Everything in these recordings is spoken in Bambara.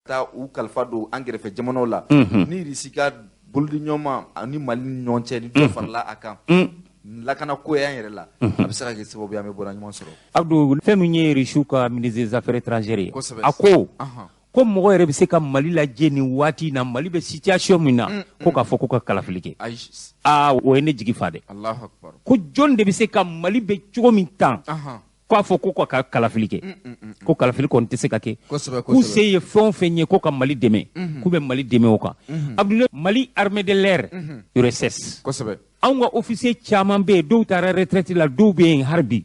Taa u kalifa don an kɛrɛfɛ jamanaw la, ni Russie ka bolodiɲɔgɔnma ani Mali ni ɲɔgɔn cɛ, ni dɔ farala a kan lakana ko y'an yɛrɛ la, a bɛ se ka kɛ sababu ye an bɛ bɔra ɲuman sɔrɔ. Abdou, fɛn min ye Russiw ka ministre des Affaires étrangères ye, a ko ko mɔgɔ yɛrɛ bɛ se ka Mali lajɛ nin waati in na, Mali bɛ situation min na, ko k'a fɔ ko ka kalafili kɛ, aa, o ye ne jigi fa dɛ. Ko jɔn de bɛ se ka Mali bɛ cogo min tan k'a fɔ ko ka kalafili kɛ, ko kalafili kɔni tɛ se ka kɛ, k'u se ye fɛn o fɛn ye ko ka Mali dɛmɛ, k'u bɛ Mali dɛmɛ o kan. Abdoulaye, Mali armée de l'air, URSS, anw ka officier caman bɛ yen, dɔw taara retraite la, dɔw bɛ yen hali bi,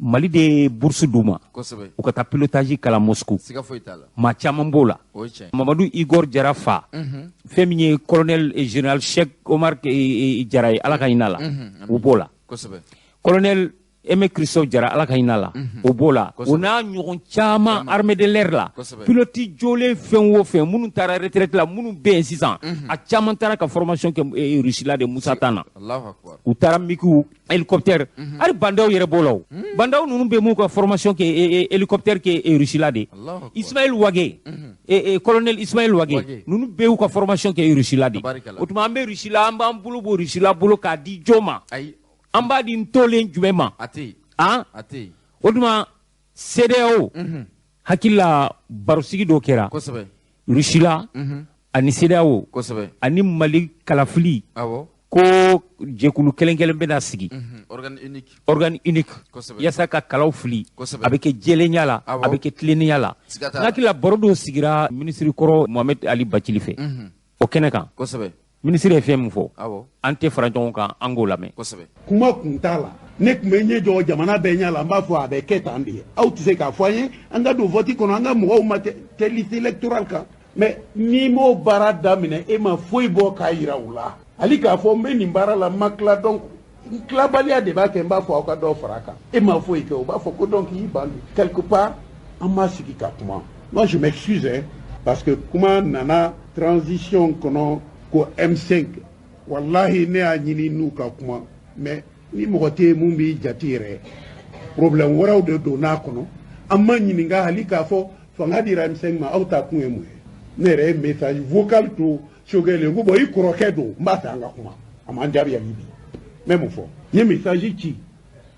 Mali de ye bourse d'u ma u ka taa pilotage kalan Moscou. Maa caman b'o la. Mamadu Igor Jara fa, fɛn min ye colonel général Cheikh Omar Jara ye, Ala ka hinɛ la, o b'o la. Colonel Aimé Christophe Jara, Ala ka hinɛ la, o b'o la. O n'a ɲɔgɔn caman, armée de l'air la, pilote jolen fɛn o fɛn, minnu taara retraite la, minnu bɛ yen sisan, a caman taara ka formation kɛ Russie la de Musa tan na. U taara MiGw, hélicoptère, hali Bah N'Daw yɛrɛ b'o la. O Bah N'Daw ninnu bɛ m'u ka formation kɛ hélicoptère kɛ Russie la de. Ismaël Wagué, colonel Ismaël Wagué ninnu bɛɛ y'u ka formation kɛ Russie la de. O tuma an bɛ Russie la, an b'an bolo bɔ Russie la bolo k'a di jɔn ma? An b'a di ntolen jumɛn ma? Han, o tuma CEDEAO hakili la, barosigi dɔ kɛra Russie la ani CEDEAO ani Mali kalafili, ko jɛkulu kelen kelen bɛna sigi, organe unique, yaasa ka kalaw fili, a bɛ kɛ jɛlenya la, a bɛ kɛ tilennenya la. N hakili la, baro dɔ sigira minisiri kɔrɔ Mohamed Ali Bathily fɛ o kɛnɛ kan. Minisiri ye fɛn min fɔ, an tɛ fara ɲɔgɔn kan, an k'o lamɛn. Kuma kun t'a la. Ne tun bɛ ɲɛ jɔ jamana bɛɛ ɲɛ la, n b'a fɔ a bɛ kɛ tan de ye. Aw tɛ se k'a fɔ an ye an ka don vote kɔnɔ, an ka mɔgɔw ma tɛ liste électorale kan. Mais n'i m'o baara daminɛ, e ma foyi bɔ k'a yira u la, hali k'a fɔ n bɛ nin baara la, n ma tila. Donc n tilabaliya de b'a kɛ n b'a fɔ aw ka dɔ fara a kan. E ma foyi kɛ, u b'a fɔ ko donc i ban quelque part. An ma sigi ka kuma. Moi, je m'excuse, hein, parce que kuma nana transition kɔnɔ ko M5. Wallahi, ne y'a ɲini n'u ka kuma, mais ni mɔgɔ tɛ yen mun b'i jate yɛrɛ, problème wɛrɛw de donn'a kɔnɔ. An ma ɲininka hali k'a fɔ fanga dira M5 ma, aw ta kun ye mun ye? Ne yɛrɛ ye message vocal to Choguel ye, ko bon, i kɔrɔkɛ don, n b'a fɛ an ka kuma. A m'an jaabi hali bi. N bɛ mun fɔ? N ye message ci,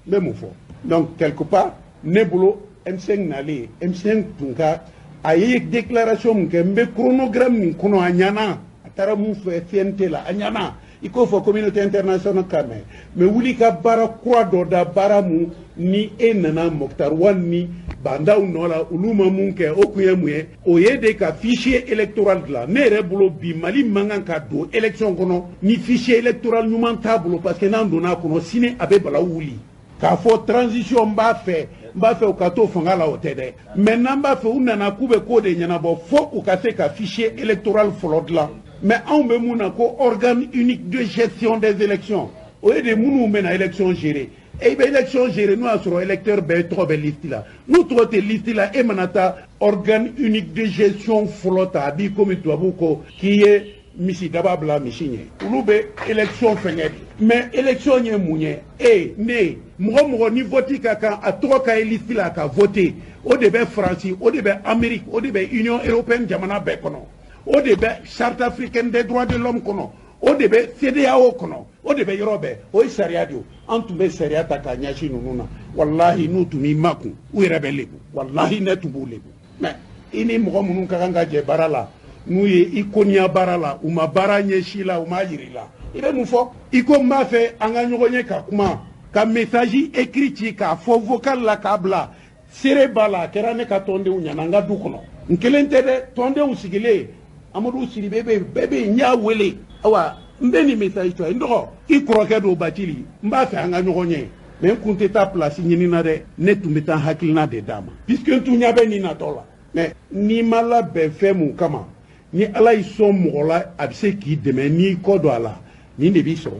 n bɛ mun fɔ? Donc quelque part, ne bolo, M5 nalen, M5 tun ka a ye déclaration mun kɛ, n bɛ chronogramme nin kɔnɔ, a ɲɛna. A taara mun fɛ CNT la, a ɲɛna. I k'o fɔ communauté internationale ka mɛn, mais wuli ka baara kura dɔ da, baara mun ni e nana Moctar Ouane ni Bah N'Daw nɔ la, olu ma mun kɛ. O kun ye mun ye? O ye de ka fichier électoral dilan. Ne yɛrɛ bolo bi, Mali man kan ka don élection kɔnɔ ni fichier électoral ɲuman t'a bolo, parce que n'an donna a kɔnɔ sini, a bɛ balawu wuli. K'a fɔ transition, n b'a fɛ, n b'a fɛ u ka to fanga la, o tɛ dɛ. Mais n'an b'a fɛ u nana k'u bɛ ko de ɲɛnabɔ, fo u ka se ka fichier électoral fɔlɔ dilan. Mais anw bɛ mun na? Ko organe unique de gestion des élections, o ye de minnu bɛna élection gérer. E i bɛ élection gérer n'o y'a sɔrɔ électeur bɛɛ tɔgɔ bɛ liste la. N'u tɔgɔ tɛ liste la, e mana taa organe unique de gestion fɔlɔ ta, a b'i komi tubabuw ko k'i ye misi daba bila misi ɲɛ. Olu bɛ élection fɛngɛ de. Mais élection ye mun ye? E ne mɔgɔ mɔgɔ ni vote ka kan, a tɔgɔ ka ye liste la, a ka voter. O de bɛ Faransi, o de bɛ Amérique, o de bɛ Union européenne jamana bɛɛ kɔnɔ, o de bɛ Charte africaine des droits de l'homme kɔnɔ, o de bɛ CEDEAO kɔnɔ, o de bɛ yɔrɔ bɛɛ. O ye sariya de ye. An tun bɛ sariya ta k'a ɲɛsin ninnu na. Walahi, n'u tun b'i makun, u yɛrɛ bɛ lebu. Walahi, ne tun b'u lebu. Mais i ni mɔgɔ minnu ka kan ka jɛ baara la, n'u ye i koniya baara la, u ma baara ɲɛsi la, u m'a yir'i la, i bɛ mun fɔ? I ko n b'a fɛ an ka ɲɔgɔn ye ka kuma, ka message écrit ci, k'a fɔ vocal la, k'a bila. Seere b'a la, a kɛra ne ka tɔndenw ɲɛna n ka du kɔnɔ. N kelen tɛ dɛ, tɔndenw sigilen, Amadu Sidibe bɛ yen, bɛɛ bɛ yen. N y'a wele, awa, n bɛ nin message to ye: n dɔgɔ, i kɔrɔkɛ don Bathily, n b'a fɛ an ka ɲɔgɔn ye. Mais n kun tɛ taa place ɲini na dɛ, ne tun bɛ taa hakilina de d'a ma, puisque n tun ɲɛ bɛ nin natɔ la. Mais n'i ma labɛn fɛn mun kama, ni Ala y'i sɔn mɔgɔ la, a bɛ se k'i dɛmɛ n'i kɔ don a la, nin de b'i sɔrɔ.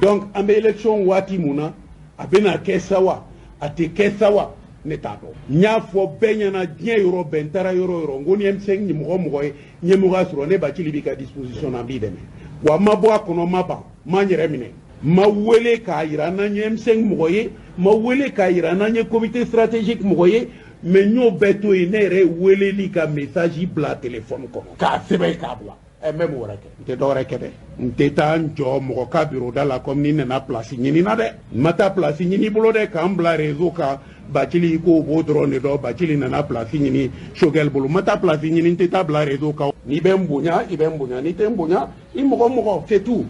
Donc an bɛ élection waati mun na, a bɛna kɛ sa wa, a tɛ kɛ sa wa, ne t'a dɔn. N y'a fɔ bɛɛ ɲɛna diɲɛ yɔrɔ bɛɛ, n taara yɔrɔ o yɔrɔ, n ko ni M5 mɔgɔ mɔgɔ ye ɲɛmɔgɔya sɔrɔ, ne Bathily b'i ka disposition na, n b'i dɛmɛ. Wa n ma bɔ a kɔnɔ, n ma ban, n ma n yɛrɛ minɛ. N ma wele k'a yira n'an ye M5 mɔgɔ ye, n ma wele k'a yira n'an ye comité stratégique mɔgɔ ye. Mais n y'o bɛɛ to yen, ne yɛrɛ ye weleli ka message bila téléphone kɔnɔ k'a sɛbɛn k'a bila. Ɛ, n bɛ mun wɛrɛ kɛ? N tɛ dɔwɛrɛ kɛ dɛ. N tɛ taa n jɔ mɔgɔ ka bureau da la comme ni nana place ɲini na dɛ. N ma taa place ɲini i bolo dɛ, k'an bila réseau kan. Bacili ko b'o dɔrɔn de dɔn. Bacili nana place ɲini Choguel bolo. N ma taa place ɲini, n tɛ taa bila réseau kan. N'i bɛ n bonya, i bɛ n bonya. N'i tɛ n bonya, i mɔgɔ mɔgɔ, c'est tout.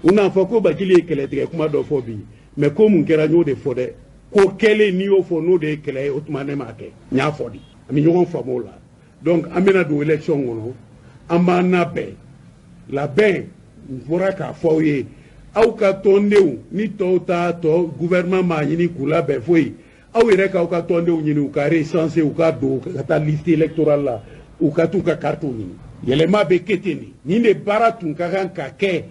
U n'a fɔ ko Bacili ye kɛlɛtigɛ kuma dɔ fɔ bi, mais ko mun kɛra, n y'o de fɔ dɛ. Ko kɛlen, n'i y'o fɔ, n'o de ye kɛlɛ ye, o tuma ne m'a kɛ. N y'a fɔ de, an bɛ ɲɔgɔn faamu o la. Donc an bɛna don élection kɔnɔ, an b'an labɛn. Labɛn n bɔra k'a fɔ aw ye, aw ka tɔndenw ni tɔw ta tɔ, gouvernement m'a ɲini k'u labɛn foyi. Aw yɛrɛ k'aw ka tɔndenw ɲini, u ka recenser, u ka don ka taa liste électorale la, u ka t'u ka carte ɲini. Yɛlɛma bɛ kɛ ten de. Nin de baara tun ka kan ka kɛ.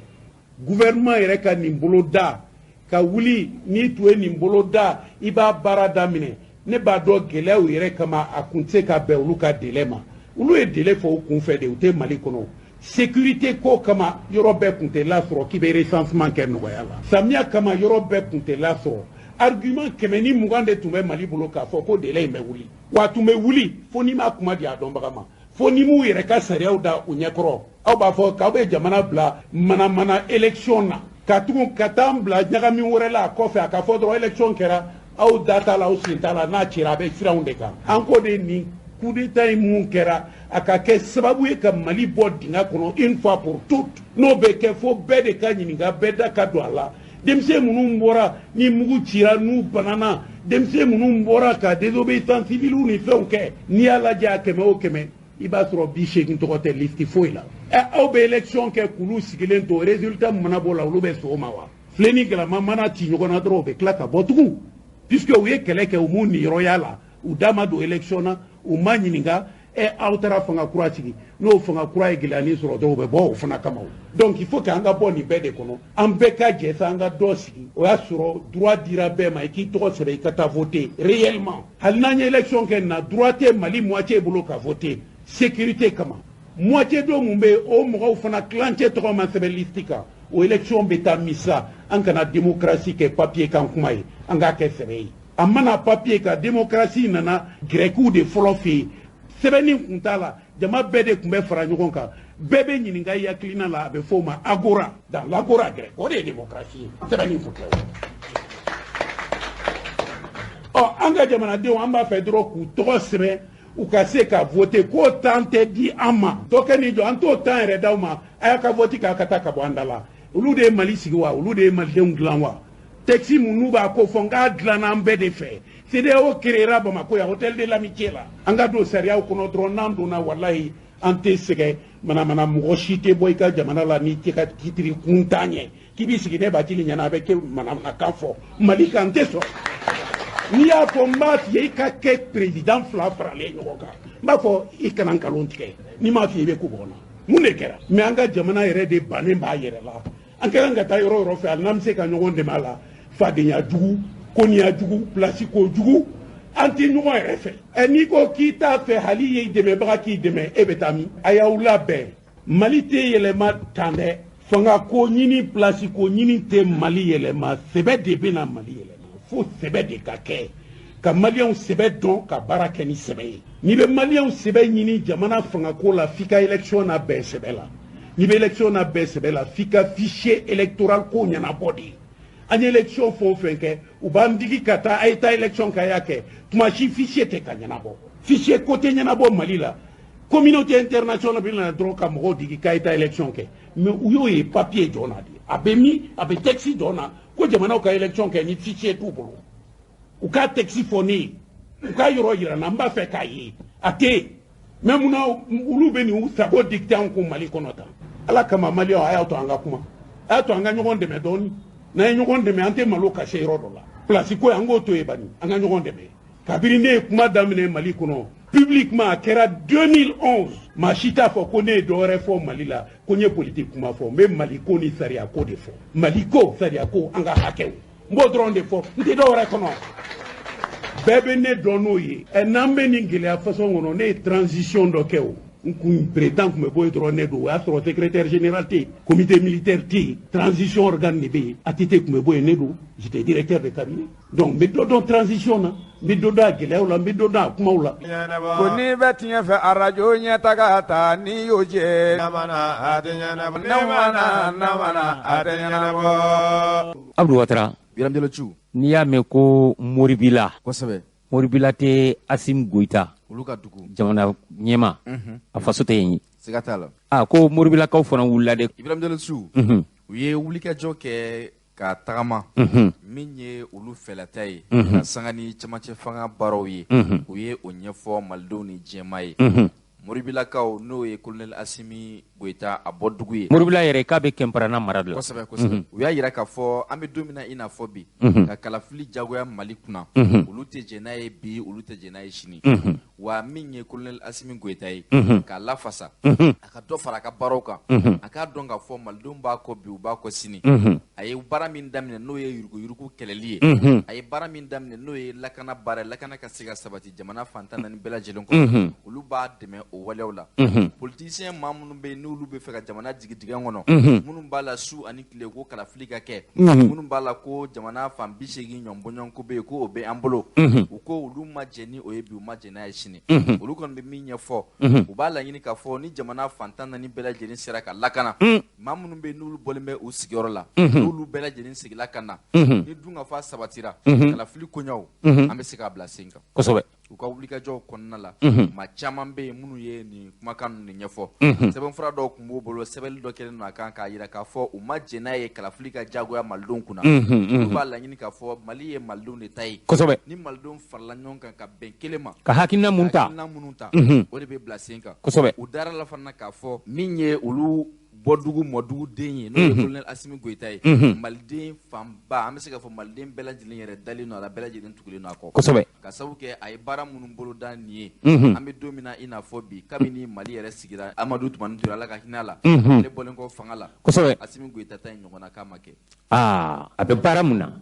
Gouvernement yɛrɛ ka nin bolo da ka wuli, n'i tun ye nin bolo da, i b'a baara daminɛ. Ne b'a dɔn, gɛlɛyaw yɛrɛ kama, a kun tɛ se ka bɛn olu ka délai ma. Olu ye délai fɔ u kun fɛ de, u tɛ Mali kɔnɔ. Sécurité ko kama, yɔrɔ bɛɛ kun tɛ lasɔrɔ k'i bɛ recensement kɛ nɔgɔya la. Samiya kama, yɔrɔ bɛɛ kun tɛ lasɔrɔ. Argument 120 de tun bɛ Mali bolo k'a fɔ ko délai in bɛ wuli. Wa a tun bɛ wuli fo n'i m'a kuma di a dɔnbaga ma, fo n'i m'u yɛrɛ ka sariyaw da u ɲɛkɔrɔ. Aw b'a fɔ k'aw bɛ jamana bila manamana élection na, ka tugun ka taa bila ɲagami wɛrɛ la a kɔfɛ. A ka fɔ dɔrɔn élection kɛra, aw da t'a la, aw sen t'a la, n'a cira, a bɛ siranw de kan. An ko de nin coup d'état in mun kɛra, a ka kɛ sababu ye ka Mali bɔ dingɛ kɔnɔ une fois pour toutes. N'o bɛ kɛ, fo bɛɛ de ka ɲininka, bɛɛ da ka don a la. Denmisɛn minnu bɔra ni mugu cira, n'u banana, denmisɛn minnu bɔra ka désobéissance civile ni fɛnw kɛ, n'i y'a lajɛ, a 100 o 100, i b'a sɔrɔ 80 tɔgɔ tɛ liste foyi la. Ɛ, aw bɛ élection kɛ k'olu sigilen to, résultat min mana bɔ o la, olu bɛ sɔn o ma wa? Filen ni galama mana ci ɲɔgɔn na dɔrɔn, u bɛ tila ka bɔ tugun, puisque u ye kɛlɛ kɛ, u m'u niyɔrɔ y'a la, u da ma don élection na, u ma ɲininka. Ɛ, aw taara fanga kura sigi, n'o fanga kura ye gɛlɛyanin sɔrɔ dɔrɔn, u bɛ bɔ o fana kama. O donc il faut que an ka bɔ nin bɛɛ de kɔnɔ, an bɛɛ ka jɛ sa, an ka dɔ sigi. O y'a sɔrɔ droit dira bɛɛ ma, i k'i tɔgɔ sɛbɛn, i ka taa voter réellement. Hali n'an ye élection kɛ nin na, droit tɛ Mali moitié bolo ka voter, sécurité kama. Moitié dɔ mun bɛ yen, o mɔgɔw fana tilancɛ tɔgɔ ma sɛbɛn liste kan, o élection bɛ taa min sa? An kana démocratie kɛ papier kan kuma ye, an k'a kɛ sɛbɛ ye. A mana papier kan, démocratie nana grɛkiw de fɔlɔ fɛ yen. Sɛbɛnni kun t'a la, jama bɛɛ de tun bɛ fara ɲɔgɔn kan, bɛɛ bɛ ɲininka i hakilina la. A bɛ f'o ma agora, dans l'agora grecque. O de ye démocratie ye, sɛbɛnni kun tɛ. Ɔ, an ka jamanadenw, an b'a fɛ dɔrɔn k'u tɔgɔ sɛbɛn, u ka se ka voter. K'o temps tɛ di an ma, dɔ kɛ nin jɔ, an t'o temps yɛrɛ d'aw ma. A y'a ka vote k'a ka taa ka bɔ an da la. Olu de ye Mali sigi wa? Olu de ye malidenw dilan wa? Texte mun n'u b'a ko fɔ, n k'a dilanna an bɛɛ de fɛ. CEDEAO créera Bamako yan, hôtel de l'amitié la. An ka don sariyaw kɔnɔ dɔrɔn. N'an donna, walahi, an tɛ sɛgɛn manamana. Mɔgɔ si tɛ bɔ i ka jamana la n'i tɛ ka titiri kuntan ɲɛ k'i b'i sigi ne Bacili ɲɛna, a bɛ kɛ manamanakan fɔ Mali kan. N tɛ sɔn. N'i y'a fɔ, n b'a f'i ye, i ka kɛ président fila faralen ɲɔgɔn kan, n b'a fɔ i kana nkalon tigɛ. N'i m'a f'i ye, i bɛ ko bɔ n na. Mun de kɛra? Mais an ka jamana yɛrɛ de bannen b'a yɛrɛ la. An ka kan ka taa yɔrɔ o yɔrɔ fɛ, hali n'an bɛ se ka ɲɔgɔn dɛmɛ a la, fadenya jugu, koniya jugu, place ko jugu, an tɛ ɲɔgɔn yɛrɛ fɛ. Ɛ, n'i ko k'i t'a fɛ, hali ye dɛmɛbaga k'i dɛmɛ, e bɛ taa min? A y'aw labɛn. Mali tɛ yɛlɛma tan dɛ. Fanga ko ɲini, place ko ɲini tɛ Mali yɛlɛma. Sɛbɛ de bɛ na Mali yɛlɛma. Fo sɛbɛ de ka kɛ, ka maliyɛnw sɛbɛ dɔn, ka baara kɛ ni sɛbɛ ye. N'i bɛ maliyɛnw sɛbɛ ɲini jamana fangako la, f'i ka élection na bɛn sɛbɛ la. N'i bɛ élection na bɛn sɛbɛ la, f'i ka fichier électoral ko ɲɛnabɔ de. An ye élection fɛn o fɛn kɛ, u b'an digi ka taa, a ye taa élection kɛ, a y'a kɛ, tuma si fichier tɛ ka ɲɛnabɔ. Fichier ko tɛ ɲɛnabɔ Mali la. Communauté internationale bɛ na dɔrɔn ka mɔgɔw digi k'a ye taa élection kɛ. Mais u y'o ye papier jɔ na de, a bɛ min, a bɛ texte jɔ na ko jamanaw ka élection kɛ ni fichier t'u bolo. U k'a texte fɔ ne ye, u k'a yɔrɔ yira n na, n b'a fɛ k'a ye, a tɛ yen. Mais munna olu bɛ nin sago dicté an kun Mali kɔnɔ tan? Ala kama, maliyɛnw, a y'a to an ka kuma, a y'a to an ka ɲɔgɔn dɛmɛ dɔɔni. N'an ye ɲɔgɔn dɛmɛ, an tɛ malo ka se yɔrɔ dɔ la. Place ko, an k'o to yen bani, an ka ɲɔgɔn dɛmɛ. Kabini ne ye kuma daminɛ Mali kɔnɔ publiquement, a kɛra 2011, maa si t'a fɔ ko ne ye dɔ wɛrɛ fɔ Mali la, ko n ye politique kuma fɔ. N bɛ Mali ko ni sariya ko de fɔ. Mali ko, sariya ko, an ka hakɛw, n b'o dɔrɔn de fɔ, n tɛ dɔ wɛrɛ kɔnɔ. Bɛɛ bɛ ne dɔn n'o ye. Ɛ, n'an bɛ nin gɛlɛya façon kɔnɔ, ne ye transition dɔ kɛ o. N kun président tun bɛ bɔ yen dɔrɔn ne don, o y'a sɔrɔ secrétaire général tɛ yen, comité militaire tɛ yen, transition organe de bɛ yen, ATT tun bɛ bɔ yen, ne don, j'étais directeur de cabinet. Donc n bɛ dɔ dɔn transition na, n bɛ dɔ dɔn a gɛlɛyaw la, n bɛ dɔ dɔn a kumaw la. Ko n'i bɛ tiɲɛ fɛ arajo ɲɛtaga ta n'i y'o jɛ. A tɛ ɲɛnabɔ. Ne mana na a tɛ ɲɛnabɔ. Abdou Ouattara. Biram Diallo Thiou. N'i y'a mɛn ko Moribila. Kosɛbɛ. Moribila tɛ Assimi Goïta. Olu ka dugu. Jamana ɲɛma. A faso tɛ yen ye. Siga t'a la. A ko Moribilakaw fana wulila dɛ. Ibrahim Diallo Thiou. U ye wulikajɔ kɛ ka tagama. Min ye olu fɛlata ye. Ka sanga ni cɛmancɛ fanga baaraw ye. U ye o ɲɛfɔ malidenw ni diɲɛmaa ye. Moribilakaw n'o ye colonel Assimi Goïta a bɔ dugu ye. Moribila yɛrɛ k'a bɛ Kɛnparana mara de la. Kosɛbɛ kosɛbɛ. U y'a jira k'a fɔ an bɛ don min na i n'a fɔ bi. Ka kalafili jagoya Mali kunna. Olu tɛ jɛn n'a ye bi, olu tɛ jɛn n'a ye sini. Wa min ye colonel Assimi Goïta ye. K'a lafasa. A ka dɔ fara a ka baaraw kan. A k'a dɔn k'a fɔ malidenw b'a kɔ bi, u b'a kɔ sini. A ye baara min daminɛ n'o ye yuruguyurugu kɛlɛli ye. A ye baara min daminɛ n'o ye lakana baara ye, lakana ka se ka sabati jamana fantan naani bɛɛ lajɛlen kɔnɔ. Olu b'a dɛmɛ o waleyaw la. Politicien maa minnu bɛ yen n'olu bɛ fɛ ka jamana jigin dingɛ kɔnɔ, minnu b'a la su ani tile ko kalafili ka kɛ, minnu b'a la ko jamana fan 80 ɲɔnbɔɲɔgɔnko bɛ yen ko o bɛ an bolo, u ko olu ma jɛn ni o ye bi, u ma jɛn n'a ye sini. Olu kɔni bɛ min ɲɛfɔ, u b'a laɲini k'a fɔ ni jamana fantan naani bɛɛ lajɛlen sera ka lakana, maa minnu bɛ yen n'olu bɔlen bɛ u sigiyɔrɔ la, n'olu bɛɛ lajɛlen seginna ka na, ni dunkafa sabatira, kalafili koɲɛw, an bɛ se k'a bila sen kan. Kosɛbɛ. U ka wulikajɔw kɔnɔna la, maa caman bɛ yen minnu ye nin kumakan ninnu de ɲɛfɔ. Sɛbɛnfura dɔw tun b'u bolo, sɛbɛnni dɔ kɛlen don a kan k'a jira k'a fɔ u ma jɛn n'a ye kalafili ka jagoya malidenw kunna. Olu b'a laɲini k'a fɔ Mali ye malidenw de ta ye. Kosɛbɛ. Ni malidenw farala ɲɔgɔn kan ka bɛn kelen ma, ka hakilina mun ta, o de bɛ bila sen kan. Kosɛbɛ. U dara la fana k'a fɔ min ye olu bɔdugu mɔdugu den ye, n'o ye colonel Assimi Goïta ye, maliden fanba, an bɛ se k'a fɔ maliden bɛɛ lajɛlen yɛrɛ dalen don a la, bɛɛ lajɛlen tugulen don a kɔ. Kosɛbɛ. Ka sababu kɛ a ye baara minnu boloda nin ye, an bɛ don min na i n'a fɔ bi, kabini Mali yɛrɛ sigira Amadu Tumani Ture, Ala ka hinɛ a la, ale bɔlen kɔ fanga la. Kosɛbɛ. Assimi Goïta ta in ɲɔgɔnna k'a ma kɛ. Aa, a bɛ baara mun na,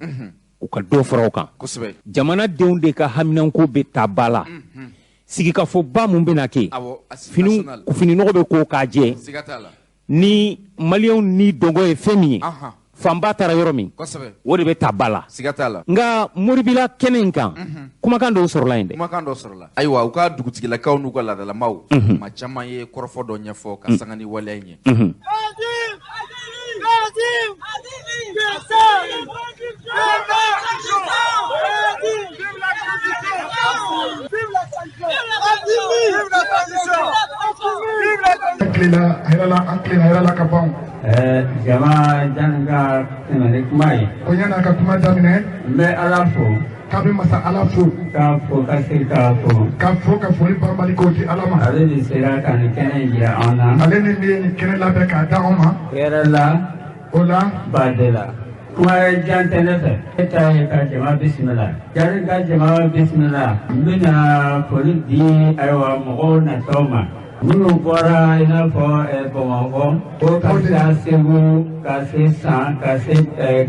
u ka dɔ fara o kan. Kosɛbɛ. Jamanadenw de ka haminanko bɛ ta ba la. Sigikafɔba mun bɛna kɛ, fininɔgɔ bɛ ko k'a jɛ. Siga t'a la. Ni maliyɛnw ni dɔngɔ ye fɛn min ye, fanba taara yɔrɔ min, o de bɛ ta ba la. Siga t'a la. Nka Moribila kɛnɛ in kan, kumakan dɔw sɔrɔla yen dɛ. Kumakan dɔw sɔrɔla. Ayiwa, u ka dugutigilakaw n'u ka laadalamaw, maa caman ye kɔrɔfɔ dɔ ɲɛfɔ ka sanga ni waleya in ye. Jama janni ka tɛmɛ ni kuma ye. Ko yan'a ka kuma daminɛ. N bɛ Ala fo. K'a bɛ masa Ala fo. K'a fo ka segin k'a fo. K'a fo ka foli banbali k'o di Ala ma. Ale de sera ka nin kɛnɛ in jira an na. Ale ni min ye nin kɛnɛ labɛn k'a di anw ma. Hɛrɛ la. O la. Ba de la. Kuma jan tɛ ne fɛ. E ta ye ka jama bisimila. Jari ka jama bisimila. N bɛna foli di ayiwa mɔgɔw natɔ ma. Minnu bɔra i n'a fɔ Bamakɔ, ko ka taa Segu, ka se San, ka se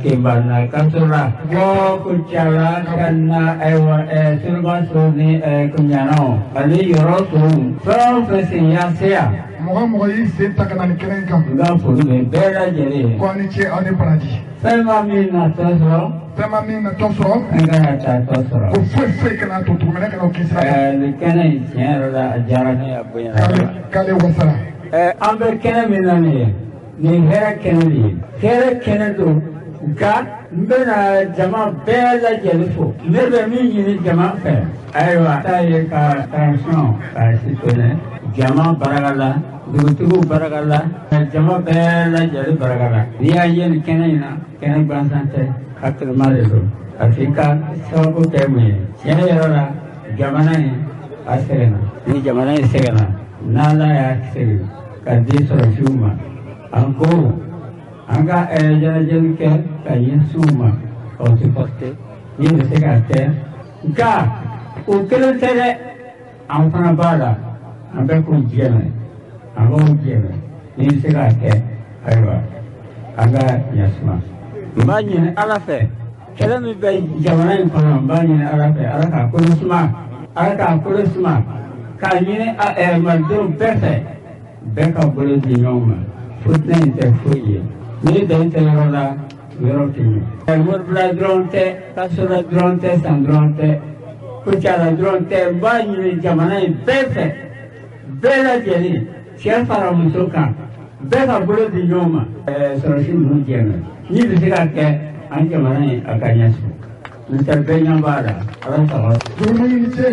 Kenbana, Kasola, bɔ Kucala ka na ayiwa Solumaso ni Kunɲanaw ani yɔrɔ tɔw, fɛn o fɛn sen y'an se yan. Mɔgɔ mɔgɔ y'i sen ta ka na nin kɛnɛ in kan. N ka foli bɛ bɛɛ lajɛlen ye. Ko aw ni ce, aw ni baraji. Fɛn ma min na tɔ sɔrɔ. Fɛn ma min na tɔ sɔrɔ. An kana taa tɔ sɔrɔ. Ko foyi foyi kana to tuguni, kana o k'i sira kan. Nin kɛnɛ in tiɲɛ yɛrɛ la, a diyara ne ye, a bonyana. K'ale wasara. An bɛ kɛnɛ min na nin ye, nin hɛrɛ kɛnɛ de ye. Hɛrɛ kɛnɛ don, nka n bɛna jama bɛɛ lajɛlen fo. Ne bɛ min ɲini jama fɛ, ayiwa, taa ye ka transition k'a sitɔnɛ. Jama baraka la, dugutigiw baraka la, jama bɛɛ lajɛlen baraka la. N'i y'a ye nin kɛnɛ in na, kɛnɛ gansan tɛ, hakilima de don. Parce que ka sababu kɛ mun ye, tiɲɛ yɛrɛ la, jamana in a sɛgɛnna. Ni jamana in sɛgɛnna, n'Ala y'a segin ka di sɔrɔsiw ma, an ko an ka ɲɛnajɛli kɛ ka ɲɛsin u ma, k'o supporter min bɛ se ka kɛ. Nka o kelen tɛ dɛ, an fana b'a la. An bɛ k'u jɛmɛ, an b'o jɛmɛ ni bɛ se k'a kɛ, ayiwa, an ka ɲɛsuma. N b'a ɲini Ala fɛ, kɛlɛ min bɛ jamana in kɔnɔ, n b'a ɲini Ala fɛ, Ala k'a kolo suma, Ala k'a kolo suma, K'a ɲini malidenw bɛɛ fɛ, bɛɛ ka bolo di ɲɔgɔn ma. Fitinɛ in tɛ foyi ye. Ni bɛn tɛ yɔrɔ la, yɔrɔ tɛ ɲɛ. Moribila dɔrɔn tɛ, Kasola dɔrɔn tɛ, San dɔrɔn tɛ, Kucala dɔrɔn tɛ. N b'a ɲini jamana in bɛɛ fɛ, bɛɛ lajɛlen, cɛ fara muso kan, bɛɛ ka bolo di ɲɔgɔn ma. Sɔrɔsi ninnu jɛmɛ ni bɛ se ka kɛ an jamana in a ka ɲɛ sɔrɔ. N'o tɛ bɛɛ ɲɛ b'a la. Ala sago. Gouvernement ni ce.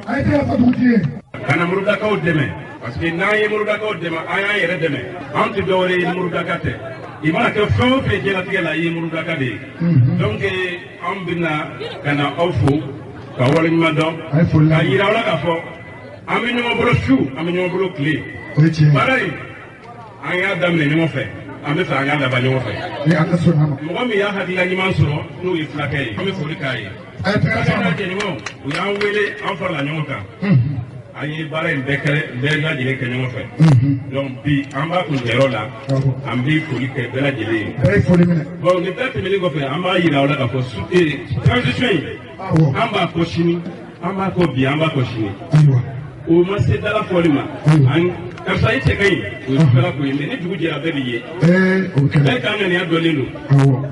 A ye tɛgɛ fa dugutigi ye. Ka na Murudakaw dɛmɛ, parce que n'an ye Murudakaw dɛmɛ, an y'an yɛrɛ dɛmɛ. An tɛ dɔwɛrɛ ye Murudaka tɛ. I mana kɛ fɛn o fɛn diɲɛlatigɛ la, i ye Murudaka de ye. Donc an bɛna ka na aw fo ka waleɲuman dɔn, ka yira aw la k'a fɔ an bɛ ɲɔgɔn bolo su, an bɛ ɲɔgɔn bolo tile. Baara in an y'a daminɛ ɲɔgɔn fɛ, an bɛ fɛ an k'a laban ɲɔgɔn fɛ. Mɔgɔ min y'a hakilila ɲuman sɔrɔ n'o ye fulakɛ ye, an bɛ foli k'a ye. Fulakɛ jɛɲɔgɔnw, u y'an wele, an farala ɲɔgɔn kan. An ye baara in bɛɛ kɛ, bɛɛ lajɛlen kɛ ɲɔgɔn fɛ. Donc bi an b'a kuncɛyɔrɔ la, an bɛ foli kɛ bɛɛ lajɛlen ye. Bon, nin bɛɛ tɛmɛnen kɔfɛ, an b'a yira aw la k'a fɔ transition in, an b'a kɔ sini, an b'a kɔ bi, an b'a kɔ sini. O ma se dala fɔli ma. Karisa i cɛ ka ɲi, o ye sufɛla ko ye, mais ni dugu jɛra bɛɛ bɛ ye. Bɛɛ k'an ŋaniya dɔnnen don.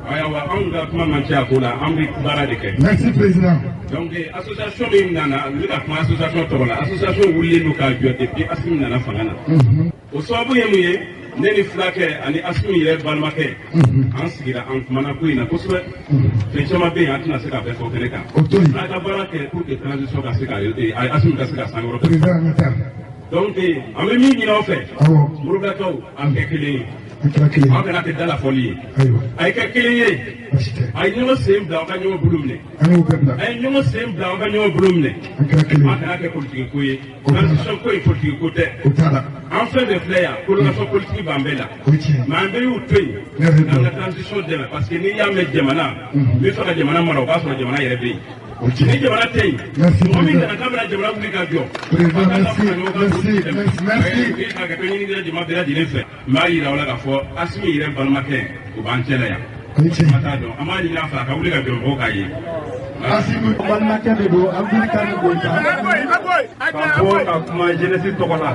Ayiwa, anw ka kuma man ca a ko la, an bɛ baara de kɛ. Merci président. Donc association min nana, n bɛ ka kuma association tɔgɔ la, association wulilen don k'a jɔ depuis Asimi nana fanga na. O sababu ye mun ye? Ne ni fulakɛ ani Asimi yɛrɛ balimakɛ, an sigira an kumana ko in na kosɛbɛ. Fɛn caman bɛ yen, an tɛna se ka bɛɛ fɔ kɛnɛ kan. An ka baara kɛ pour que transition ka se ka Asimi ka se ka sankɔrɔta. Donc an bɛ min ɲini aw fɛ, Murudakaw, an kɛ kelen ye. Aw kana kɛ dalafɔli ye. A ye kɛ kelen ye. A ye ɲɔgɔn sen bila, aw ka ɲɔgɔn bolo minɛ. A ye ɲɔgɔn sen bila, aw ka ɲɔgɔn bolo minɛ. An kana kɛ politiki ko ye. Transition ko ye politiki ko tɛ. An fɛn bɛɛ filɛ yan, coloration politique b'an bɛɛ la. Mais an bɛɛ y'u to yen. K'an ka transition dɛmɛ, parce que n'i y'a mɛn jamana, n bɛ fɛ ka jamana mara, o b'a sɔrɔ jamana yɛrɛ bɛ yen. Ni jamana tɛ yen, mɔgɔ min nana k'a bɛna jamana wuli ka jɔ. Merci. Ka kɛ ɲini kɛ jama bɛɛ lajɛlen fɛ. N b'a yira aw la k'a fɔ Asimi yɛrɛ balimakɛ, o b'an cɛ la yan. An t'a dɔn, an b'a ɲini a fɛ a ka wuli ka jɔ mɔgɔw k'a ye. Asimi balimakɛ de don, Abdul Karim Goyita. Ka bɔ ka kuma jeunesse tɔgɔ la.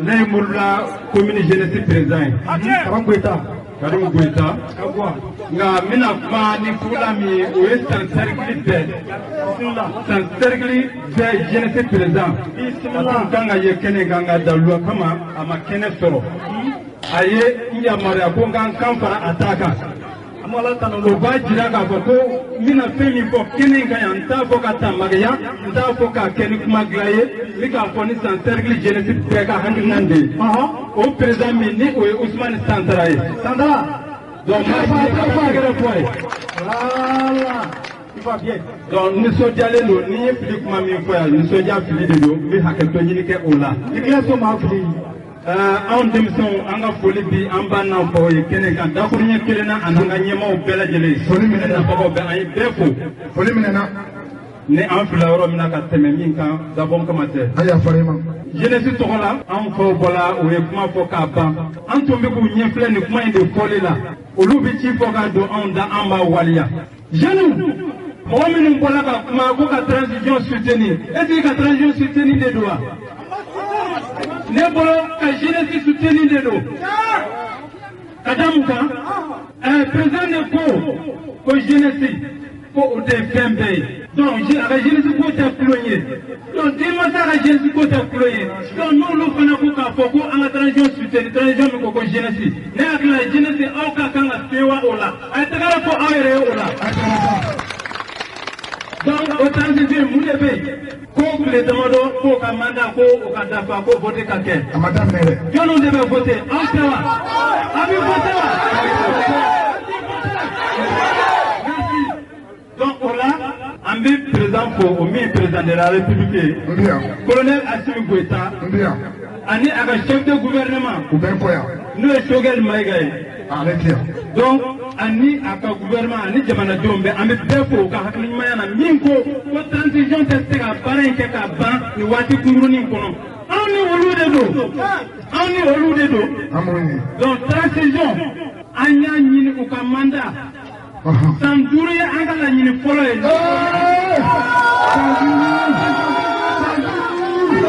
Ne ye Murula commune jeunesse président ye. Karim Goyita. Karim Goyita. Nka n bɛna kuma ni fula min ye, o ye san cercle bɛɛ. San cercle bɛɛ jeunesse président. A tun kan ka ye kɛnɛ kan, nka daluya kama a ma kɛnɛ sɔrɔ. A ye n yamaruya ko n ka n kan fara a ta kan. O b'a jira k'a fɔ ko n bɛna fɛn min fɔ kɛnɛ in kan yan, n t'a fɔ ka tamakiya, n t'a fɔ k'a kɛ ni kuma dilan ye, n bɛ k'a fɔ ni san cercle jeunesse bɛɛ ka hakilina de ye. O président min ni o ye Ousmane Santara ye. Santara. Donc donc nisɔndiyalen don, ni n ye fili kuma min fɔ yan, nisɔndiya fili de don, n bɛ hakɛto ɲini kɛ o la. I kila so maa fili. Anw denmisɛnw, an ka foli bi an ba n'an faw ye kɛnɛ kan, dakuruɲɛ kelen na, ani an ka ɲɛmaaw bɛɛ lajɛlen. Foli minɛ nafagaw bɛɛ, an ye bɛɛ fo. Foli minɛna. Ni an fila yɔrɔ min na ka tɛmɛ min kan, dabɔn kama tɛ. A yafara i ma. Jeunesse tɔgɔ la, anw faw bɔla, u ye kuma fɔ k'a ban. An tun bɛ k'u ɲɛfilɛ nin kuma in de fɔli la. Olu bɛ ci fɔ k'a don anw da, an b'a waleya. Jeunes, mɔgɔ minnu bɔla ka kuma ko ka transition soutenir, est ce que ka transition soutenir de don wa? Ne bolo ka jeunesse soutenir de don. Ka da mun kan? Président de ko jeunesse ko o de ye fɛn bɛɛ ye. Donc a ka jeunesse ko tɛ kulon ye. Donc denmansa ka jeunesse ko tɛ kulon ye. Donc n'olu fana ko k'a fɔ ko an ka transition soutenir, transition min ko ko jeunesse, ne hakili la jeunesse aw ka kan ka sewa o la. A ye tɛgɛrɛ fɔ aw yɛrɛ ye o la. Donc o transition mun de bɛ yen? Ko tile damadɔ k'o ka mandat ko o ka dafa ko vote ka kɛ. A ma daminɛ dɛ. Jɔnniw de bɛ vote? Anw tɛ wa? A bɛ vote wa? Merci. Donc o la, an bɛ président fo, o min ye président de la République ye. Colonel Assimi Goïta. Ani a ka chef de gouvernement. U bɛ kɔ yan. N'o ye Choguel Maïga ye. Ale tɛ yan. Donc ani a ka gouvernement ani jamanadenw bɛɛ, an bɛ bɛɛ fo u ka hakiliɲumanya na min ko ko transition tɛ se ka baara in kɛ k'a ban nin waati kunkurunin kɔnɔ. Anw ni olu de don. Anw ni olu de don. Donc transition, an y'a ɲini u ka mandat. San 5 ye an ka laɲini fɔlɔ ye. 5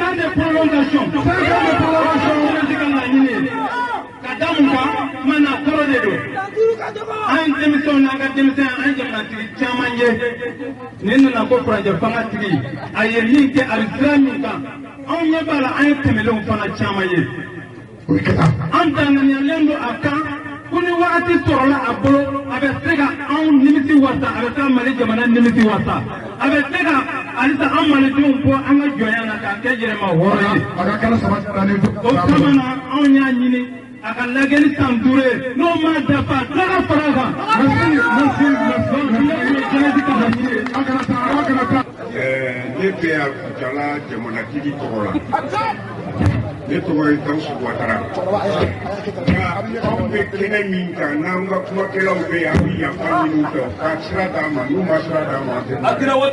ans de prolongation. 5 ans de prolongation. Ka da mun kan, mana kɔrɔ de don. An denmisɛnw n'an ka denmisɛn an jamanatigi caman ye nin nana ko furancɛ fanga tigi a ye min kɛ a bɛ sira min kan anw ɲɛ b'a la an ye tɛmɛlenw fana caman ye. An danganiyalen don a kan ko ni wagati sɔrɔla a bolo a bɛ se ka anw nimisi wasa, a bɛ se ka Mali jamana nimisi wasa, a bɛ se ka halisa an malidenw bɔ an ka jɔnya na k'a kɛ yɛrɛma hɔrɔn ye. O kama na anw y'a ɲini a ka lajɛli san 5 ye, n'o ma dafa dɔ ka fara a kan. Ne bɛ yan Kucala jamanatigi tɔgɔ la. Ne tɔgɔ ye Gawusu Watara. Nka anw bɛ kɛnɛ min kan n'an ka kumakɛlaw bɛ yan, an bɛ yafa ɲini u fɛ u ka sira d'an ma, n'u ma sira d'an ma an tɛ kuma.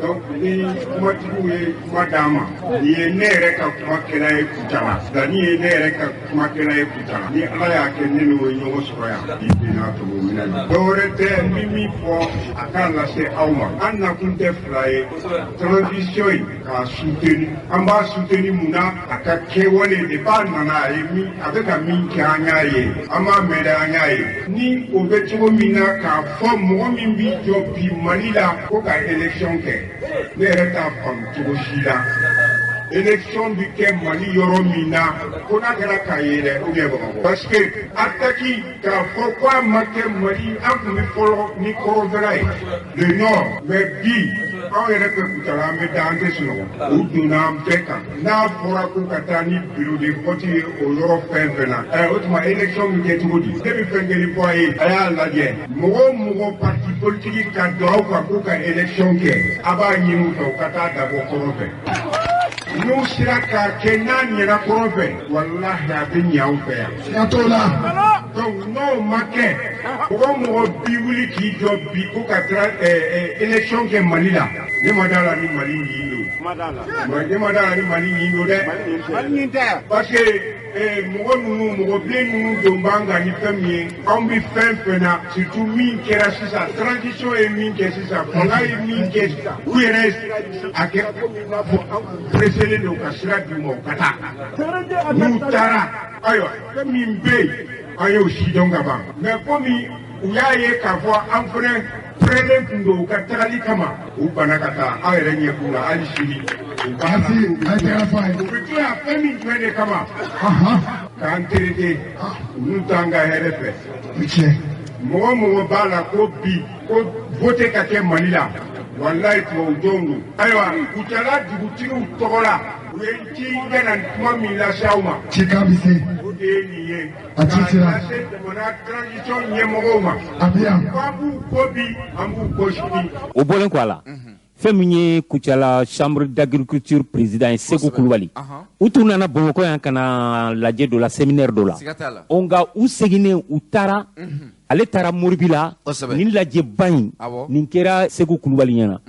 Donc ni kumatigiw ye kuma d'an ma, nin ye ne yɛrɛ ka kumakɛla ye Kucala, nka nin ye ne yɛrɛ ka kumakɛla ye Kucala. Ni Ala y'a kɛ ne n'o ye ɲɔgɔn sɔrɔ yan, bi bi n'a tɔgɔ minɛ na. Dɔwɛrɛ tɛ, n bɛ min fɔ a k'a lase aw ma, an nakun tɛ fila ye, transition in k'a soutenir, an b'a soutenir mun na, a ka kɛwale de b'a nana a ye min, a bɛ ka min kɛ an y'a ye, an b'a mɛn dɛ an y'a ye. Ni o bɛ cogo min na k'a fɔ mɔgɔ min b'i jɔ bi Mali la ko ka élection kɛ, ne yɛrɛ t'a faamu cogo si la. Élection bɛ kɛ Mali yɔrɔ min na, ko n'a kɛra Kayi ye dɛ ou bien Bamakɔ, parce que attaque k'a fɔ ko a ma kɛ Mali, an tun bɛ fɔlɔ ni kɔrɔnfɛla ye, le nord, mais bi anw yɛrɛ fɛ Kucala an bɛ da an tɛ sunɔgɔ, u donna an bɛɛ kan. N'a fɔra ko ka taa ni bureau de vote ye o yɔrɔ fɛn fɛn na, o tuma élection bɛ kɛ cogo di? Ne bɛ fɛn kelen fɔ a ye, a y'a lajɛ, mɔgɔ o mɔgɔ parti politique ka don aw kan k'u ka élection kɛ, a b'a ɲini u fɛ u ka taa dabɔ kɔrɔn fɛ. N'u sera k'a kɛ n'a ɲɛna kɔrɔn fɛ, walahi a bɛ ɲɛ anw fɛ yan. Siga t'o la. Donc n'o ma kɛ, mɔgɔ o mɔgɔ b'i wuli k'i jɔ bi ko ka taa élection kɛ Mali la, ne ma d'a la ni Mali ɲin don. Ne ma d'a la ni Mali ɲin don dɛ. Parce que mɔgɔ ninnu, mɔgɔ bilen ninnu don b'an kan ni fɛn min ye, anw bɛ fɛn fɛn na, surtout min kɛra sisan, transition ye min kɛ sisan, fanga ye min kɛ sisan, u yɛrɛ ye a kɛra komi i n'a fɔ anw pressélen don ka sira d'u ma u ka taa. N'u taara, ayiwa fɛn min bɛ yen, an y'o si dɔn ka ban. Mais komi u y'a ye k'a fɔ an fana pɛrɛlen tun don u ka tagali kama, u banna ka taa, aw yɛrɛ ɲɛ b'u la hali sini. U bɛ to yan fɛn min jumɛn de kama, k'an tereke, olu t'an ka hɛrɛ fɛ. Mɔgɔ mɔgɔ b'a la ko bi ko vote ka kɛ Mali la, walayi tubabu jɔnw don. Ayiwa Kucala dugutigiw tɔgɔ la, u ye n ci n ka na kuma min lase aw ma. Cikan bɛ se. O de ye nin ye. A ci sera. K'a lase jamana transition ɲɛmɔgɔw ma. A bɛ yan. K'an b'u kɔ bi, an b'u kɔ sini. O bɔlen kɔ a la, fɛn min ye Kucala chambre d'agriculture président ye Segu Kulubali, u tun nana Bamakɔ yan ka na lajɛ dɔ la, séminaire dɔ la. O nka u seginnen u taara, ale taara Moribila, nin lajɛba in nin kɛra Segu Kulubali ɲɛna.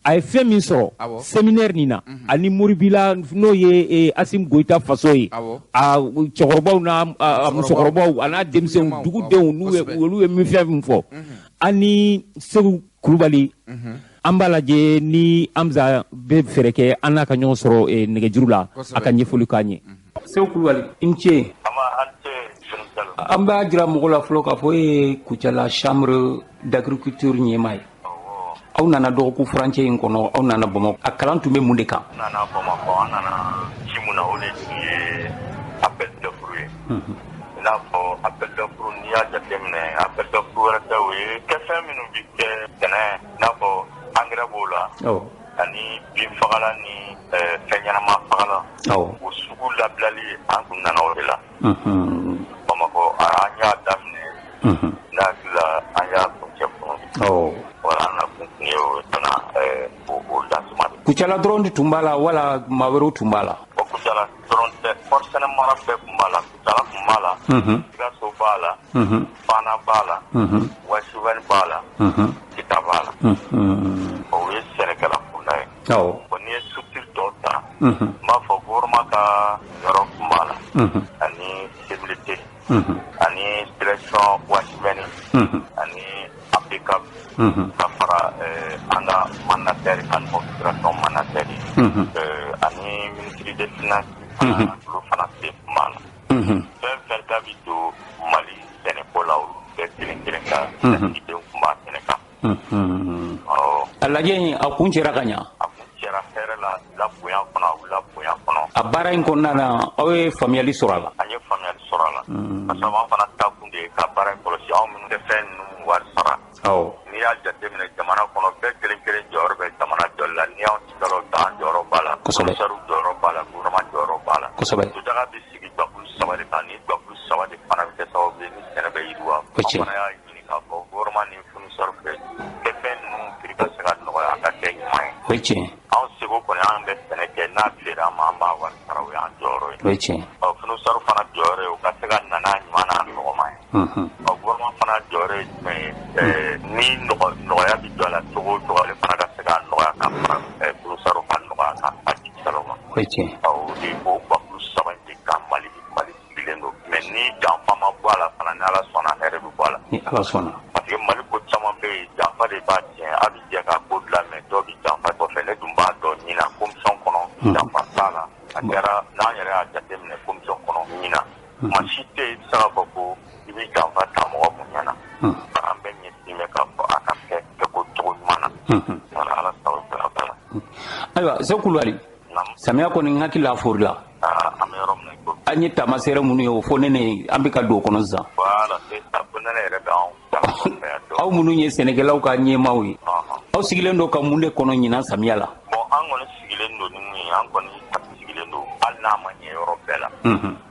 A ye fɛn min sɔrɔ séminaire nin na, ani Moribila n'o ye Assimi Goïta faso ye, a cɛkɔrɔbaw n'a musokɔrɔbaw a n'a denmisɛnw, dugudenw n'u ye olu ye min fɛn min fɔ, ani Segu Kulubali. An b'a lajɛ ni Hamza bɛ fɛɛrɛ kɛ an n'a ka ɲɔgɔn sɔrɔ nɛgɛjuru la, a ka ɲɛfɔli k'an ye. Segu Kulubali, i ni ce. An b'a jira mɔgɔ la fɔlɔ k'a fɔ e ye Kucala chambre d'agriculture ɲɛmaa ye. Aw nana dɔgɔkun furancɛ in kɔnɔ, aw nana Bamakɔ, a kalan tun bɛ mun de kan? An nana Bamakɔ, an nana ci mun na, o de tun ye appel d'offre ye. I n'a fɔ appel d'offre, n'i y'a jateminɛ, appel d'offre wɛrɛ tɛ, o ye kɛfɛn minnu bɛ kɛ sɛnɛ, i n'a fɔ engrais b'o la, ani binfagalan ni fɛn ɲɛnama fagalan. O sugu labilali, an tun nana o de la Bamakɔ. An y'a daminɛ, ne hakili la an y'a kuncɛ fɔlɔ. Wala an na kun tun ye o fana o lancement. Kucala dɔrɔn de tun b'a la wala maa wɛrɛw tun b'a la? Kucala dɔrɔn tɛ, kɔɔrisɛnɛ mara bɛɛ tun b'a la. Kucala tun b'a la, Sikaso b'a la, Fana b'a la, Wasiwɛni b'a la, Kita b'a la. O ye sɛnɛkɛla kunda ye. Bon, n'i ye structure tɔw ta, n b'a fɔ gouvernement ka yɔrɔ tun b'a la, ani sécurité, ani direction Wasiwɛni. Ani APCAP ka fara an ka mandataire kan, confédération mandataire, ani ministre des finances olu fana sen tun b'a la. Fɛn fɛn ta bi don Mali sɛnɛko la, olu bɛɛ kelen kelen ka lasigidenw tun b'a kɛnɛ kan. A lajɛ in, a kun cɛra ka ɲa? A kun cɛra hɛrɛ la, la bonya kɔnɔ, a wulila bonya kɔnɔ. A baara in kɔnɔna na, aw ye faamuyali sɔrɔ a la? An ye faamuyali sɔrɔ a la, parce que an fana ta kun de ye ka baara in kɔlɔsi, anw minnu tɛ fɛn ninnu wari sara. N'i y'a jateminɛ jamana kɔnɔ, bɛɛ kelen kelen jɔyɔrɔ bɛ jamana jɔli la. N'i y'anw cikɛlaw ta, an jɔyɔrɔ b'a la, fournisseurs jɔyɔrɔ b'a la, gouvernement jɔyɔrɔ b'a la. Sotaga bɛ sigi guwakulu 3 de kan. Ni guwakulu 3 de fana bɛ kɛ sababu ye ni sɛnɛ bɛ yiriwa. An fana y'a ɲini k'a fɔ gouvernement ni fournisseurs fɛ, kɛfɛn ninnu prix ka se ka nɔgɔya, a ka kɛ ɲuman ye. O ye tiɲɛ. Anw seko kɔni, an bɛ sɛnɛ kɛ, n'a feere an ma, an b'a wari sara, o y'an jɔyɔrɔ ye. O ye tiɲɛ. Ɔ, fournisseurs fana jɔyɔrɔ ye u ka se ka na n'a ɲuman n'a nɔgɔman ye. Ɔ, gouvernement fana jɔyɔrɔ ye jumɛn ye? Ni nɔgɔya bɛ don a la cogo o cogo, ale fana ka se ka nɔgɔya ka fara fournisseurs ka nɔgɔya ka a di cikɛlaw ma. O ye tiɲɛ. Ɔ, o de o guwakulu 3 in de kan Mali sigilen don. Mais ni janfa ma bɔ a la fana, ni Ala sɔnna, hɛrɛ bɛ bɔ a la. Ni Ala sɔnna. Parce que Mali ko caman bɛ yen, janfa de b'a tiɲɛ. A bɛ jɛ ka ko dilan, mais dɔw bɛ janfa kɔfɛ. Ne dun b'a dɔn ɲinan commission kɔnɔ, janfa t'a la. A kɛra n'an yɛrɛ y'a jateminɛ commission kɔnɔ ɲinan, maa si tɛ yen i bɛ se k'a fɔ ko i bɛ janfa ta mɔgɔ mun ɲɛna. An bɛɛ ɲɛsin bɛ k'a fɔ a ka kɛ kɛko cogo ɲuman na. Wala Ala sago bɛɛ la. Ayiwa, Seku Kulubali, samiya kɔni, n hakili la fori la. An bɛ yɔrɔ min na i ko An ye taamasere minnu ye, o fɔ nɛnɛ, an bɛ ka don o kɔnɔ sisan. Voilà, c'est ça. Fo nɛnɛ yɛrɛ bɛ anw fɛ yan dɔɔnin. Aw minnu ye sɛnɛkɛlaw ka ɲɛmaaw ye, aw sigilen don ka mun de kɔnɔ ɲinan samiya la? Bon, an kɔni sigilen don ni mun ye, an kɔni sigilen don, hali n'a ma ɲɛ yɔrɔ bɛɛ la,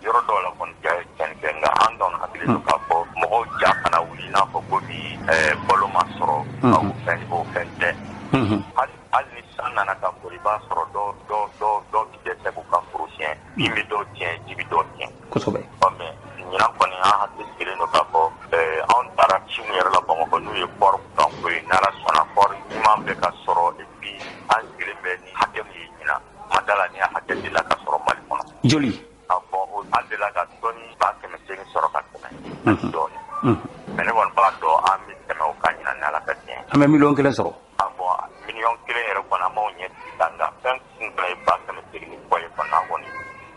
yɔrɔ dɔw la kɔni ja ye tiɲɛni kɛ, nka an kɔni hakili don k'a fɔ mɔgɔw ja kana wuli i n'a fɔ ko ni balo ma sɔrɔ, o fɛn o fɛn tɛ. Hali ni san nana ka foro, i b'a sɔrɔ dɔw bɛ dɛsɛ k'u ka foro siɲɛ, bin bɛ dɔw tiɲɛ, ji bɛ dɔw tiɲɛ. Ɔ, mais ɲinan kɔni, an hakili sigilen don k'a fɔ anw taara ci min yɛrɛ la Bamakɔ, n'u ye kɔɔri kuranko ye, n'Ala sɔnna, kɔɔri ɲuman bɛ ka sɔrɔ. Et puis an sigilen bɛ ni hakɛ min ye ɲinan, ma da la ni hakɛ delila ka sɔrɔ Mali kɔnɔ. Joli? A fɔ an delila ka tɔni 800,000 sɔrɔ ka tɛmɛ dɔɔnin, mais ne kɔni b'a dɔn an bɛ tɛmɛ o kan ɲinan ni Ala ka diɲɛ. An bɛ 1,000,000 sɔrɔ. A bɔn, 1,000,000 yɛrɛ kɔni, an b'aw ɲɛ sigi kan, nka fɛn kun fana ye 800,000 ni kɔ ye kɔni, an kɔni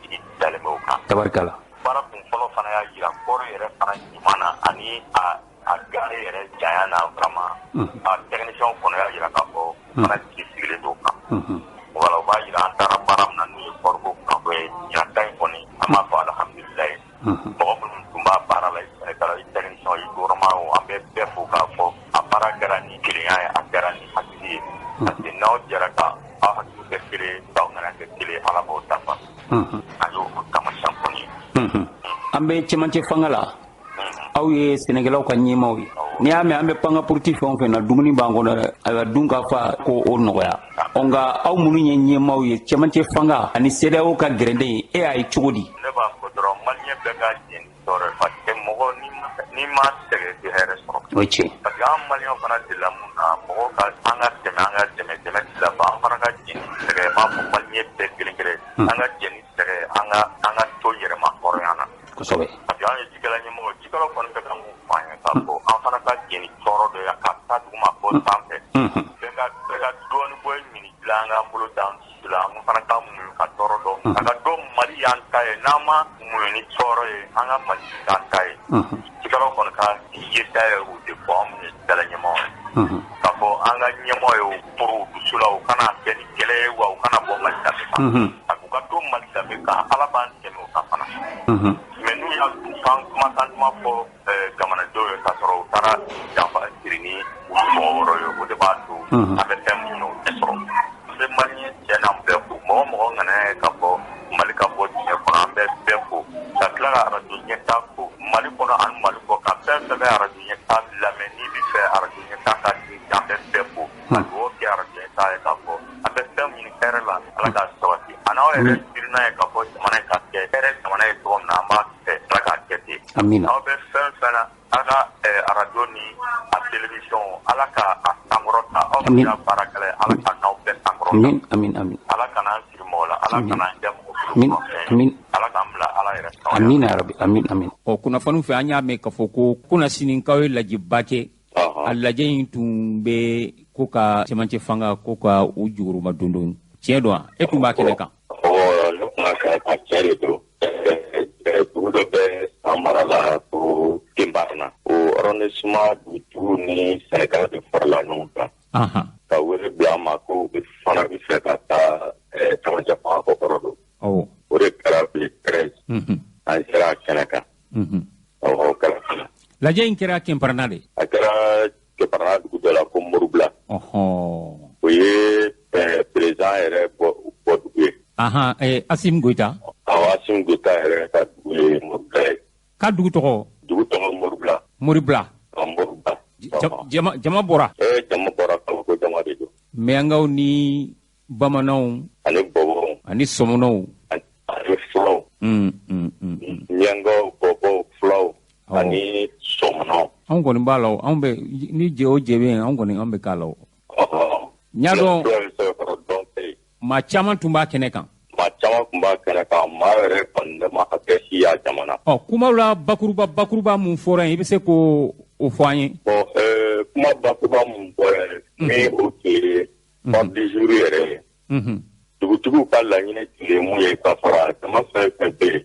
jigi dalen bɛ o kan. Tabarikala. Baara kun fɔlɔ fana y'a jira kɔɔri yɛrɛ fana ɲuman na, ani a gare yɛrɛ janya na, vraiment a technicien kɔnɔ y'a jira k'a fɔ fana jigi sigilen don o kan. Voilà, o b'a jira an taara baara min na, n'o ye kɔɔriko kuranko ye, ɲinan ta in kɔni, an b'a fɔ alhamdulilayi. Mɔgɔ minnu tun b'a baara la, i sɛnɛkɛla, i technicien, i gouvernement, an bɛ bɛɛ fo k'a fɔ a baara kɛra ni kelenya ye, a kɛra ni hakili ye, parce que n'aw jɛra ka aw hakili kɛ kelen, k'aw ŋaniya kɛ kelen, Ala b'aw dafa. An y'o taamasiyɛn kɔni ye. An bɛ cɛmancɛ fanga la, aw ye sɛnɛkɛlaw ka ɲɛmaaw ye. N'i y'a mɛn an bɛ panga puruti fɛn o fɛn na, dumuni b'an kɔnɔ dɛ. Ayiwa, dun ka fa ko o nɔgɔya. Ɔ, nka aw minnu ye ɲɛmaaw ye, cɛmancɛ fanga ani CEDEAO ka gɛrɛnden, e y'a ye cogo di? Ne b'a fɔ dɔrɔn, malien bɛɛ ka jɛn ni tɔɔrɔ ye, parce que mɔgɔ n'i ma sɛgɛn, i tɛ hɛrɛ sɔrɔ. O ye tiɲɛ. Parce que an malien fana delila mun na, mɔgɔw ka an ka dɛmɛ, an ka dɛmɛ, dɛmɛ ti laban. An fana ka jɛn ni sɛgɛn. N b'a fɔ malien bɛɛ kelen kelen, an ka jɛn ni sɛgɛn, an ka to yɛrɛma hɔrɔnya na. Parce que an ye cikɛla ɲɛmɔgɔ, cikɛlaw kɔni bɛ ka mun fɔ an ye, k'a fɔ an fana ka jɛn ni tɔɔrɔ dɔ ye ka taa duguma fɔ sanfɛ. Bɛɛ ka dɔɔnin bɔ mini dilan, an k'an bolo d'an dusu la, an fana ka muɲu ka tɔɔrɔ dɔ. A ka dɔn Mali y'an ta ye, n'an ma muɲu ni tɔɔrɔ ye, an ka Mali t'an ta ye. Cikɛlaw kɔni ka yeta ye o de fɔ anw ye cikɛla ɲɛmɔgɔ ye. K'a fɔ an ka ɲɛmɔgɔ ye, o poro dusu la, u kana kɛ ni kɛlɛ ye, wa u kana bɔ Mali danbe kan. U ka to Mali danbe kan, Ala b'an dɛmɛ o kan fana. Mais n'u y'a kan kumakan duman fɔ jamanadenw ye, k'a sɔrɔ u taara janfa siri ni mɔgɔ wɛrɛw ye, o de b'a to an bɛ fɛn min ɲini, o tɛ sɔrɔ. An bɛ malien cɛ n'an bɛɛ fo, mɔgɔ mɔgɔ ŋaniya ye k'a fɔ Mali ka bɔ diɲɛ kɔnɔ, an bɛ bɛɛ fo, ka tila ka arajo ɲɛta fo Mali kɔnɔ ani Mali kɔ kan. Fɛn fɛn bɛ arajo ɲɛta lamɛn, n'i bɛ fɛ arajo ɲɛta ka di, an bɛ bɛɛ fo, ka dugawu kɛ arajo ɲɛta ye, k'a fɔ an bɛ fɛn min ɲini hɛrɛ la, Ala k'a sabati. A n'aw yɛrɛ miirina ye k'a fɔ jamana in ka kɛ hɛrɛ jamana ye cogo min na, an b'a fɛ Ala k'a kɛ ten. Aw bɛ fɛn fɛn na, aw ka arajo ni a télévision, Ala ka a sankɔrɔta. Aw bɛ baarakɛla ye, Ala ka n'aw bɛɛ sankɔrɔta. Ala kana an siri mɔgɔ la, Ala kana an kɛ mɔgɔ bolo kɔfɛ. Ala k'an bila Ala yɛrɛ sago. Amina yarabi, amin amin. Ɔ kunnafoniw fɛ an y'a mɛn k'a fɔ ko kunnasinikaw ye lajɛba kɛ. A lajɛ in tun bɛ ko ka cɛmancɛ fanga ko ka u jukɔrɔma dondon. Tiɲɛ don wa? E tun b'a kɛnɛ kan. Ɔ ne tun b'a kɛnɛ kan, tiɲɛ de don. Dugu dɔ bɛ San mara la ko Kenbarana. O arrondissement dugutigiw ni sɛnɛkɛlaw de farala ɲɔgɔn kan. Ka wele bila an ma ko u fana bɛ fɛ ka taa cɛmancɛ fanga kɔkɔrɔ don. O de kɛra bi 13. An sera a kɛnɛ kan. O kɛra fana. Lajɛ in kɛra Kenbarana de. A kɛra Kenbarana dugu dɔ la ko Moribila. O ye président yɛrɛ bɔ dugu ye. Assimi Goïta. Awɔ, Assimi Goïta yɛrɛ ka dugu ye Moribila ye. Ka dugu tɔgɔ? Dugu tɔgɔ Moribila. Moribila. Moribila. Jama bɔra. Jama bɔra, kabako jama de don. Miyankaw ni bamananw. Ani bɔbɔw. Ani sɔmɔnɔw. Ani fulaw. Miyankaw, bɔbɔw, fulaw. Ani sɔmɔnɔw. Anw kɔni b'a la o, anw bɛ ni jɛ o jɛ bɛ yen, anw kɔni an bɛ k'a la o. N y'a dɔn maa caman tun b'a kɛnɛ kan. Maa caman tun b'a kɛnɛ kan, maa yɛrɛ kɔni ma hakɛ si y'a jamana. Ɔ kumaw la bakuruba mun fɔra yen, i bɛ se k'o fɔ an ye. Bon kuma bakuruba mun fɔra yen, ni o tun ye ordre du jour yɛrɛ ye. Dugutigiw ka laɲini tun ye mun ye ka fara jama fɛn fɛn bɛ yen.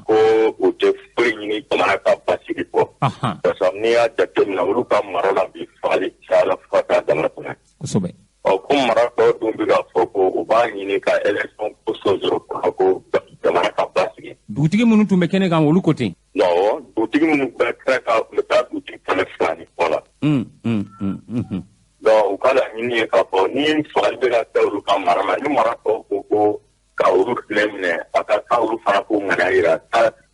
Ko u tɛ foyi ɲini jamana ka basigi kɔ. Parce que n'i y'a jateminɛ olu ka mara la bi fagali cayara fo ka taa dama tɛmɛ. Kosɛbɛ. Ɔ ko mara tɔw dun bɛ k'a fɔ ko u b'a ɲini ka élection ko sonsoro ko jamana ka basigi. Dugutigi minnu tun bɛ kɛnɛ kan olu ko ten. Awɔ, dugutigi minnu bɛ kɛnɛ kan u bɛ taa dugutigi 200 ni kɔ la. Donc u ka laɲini ye k'a fɔ ni fagali bɛ ka kɛ olu ka mara la, ni mara tɔw ko ko ka olu filɛ minɛ, a ka kan olu fana k'u ŋaniya yira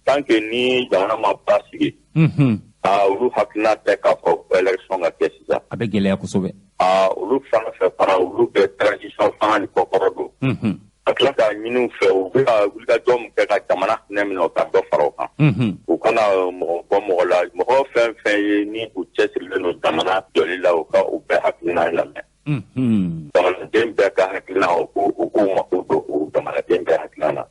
tant que ni jamana ma basigi. Olu hakilina tɛ k'a fɔ ko élection ka kɛ sisan. A bɛ gɛlɛya kosɛbɛ. Olu fana fɛ fana olu bɛ transition fanga ni kɔkɔrɔ don. Ka tila k'a ɲini u fɛ u bɛ ka wulikajɔ min kɛ ka jamana hinɛ minɛ, u ka dɔ fara o kan. U kana mɔgɔ bɔ mɔgɔ la, mɔgɔ fɛn fɛn ye ni u cɛsirilen don jamana jɔli la, u ka u bɛɛ hakilina lamɛn. Jamanaden bɛɛ ka hakilina, u k'u mako don o jamanaden bɛɛ hakilina na.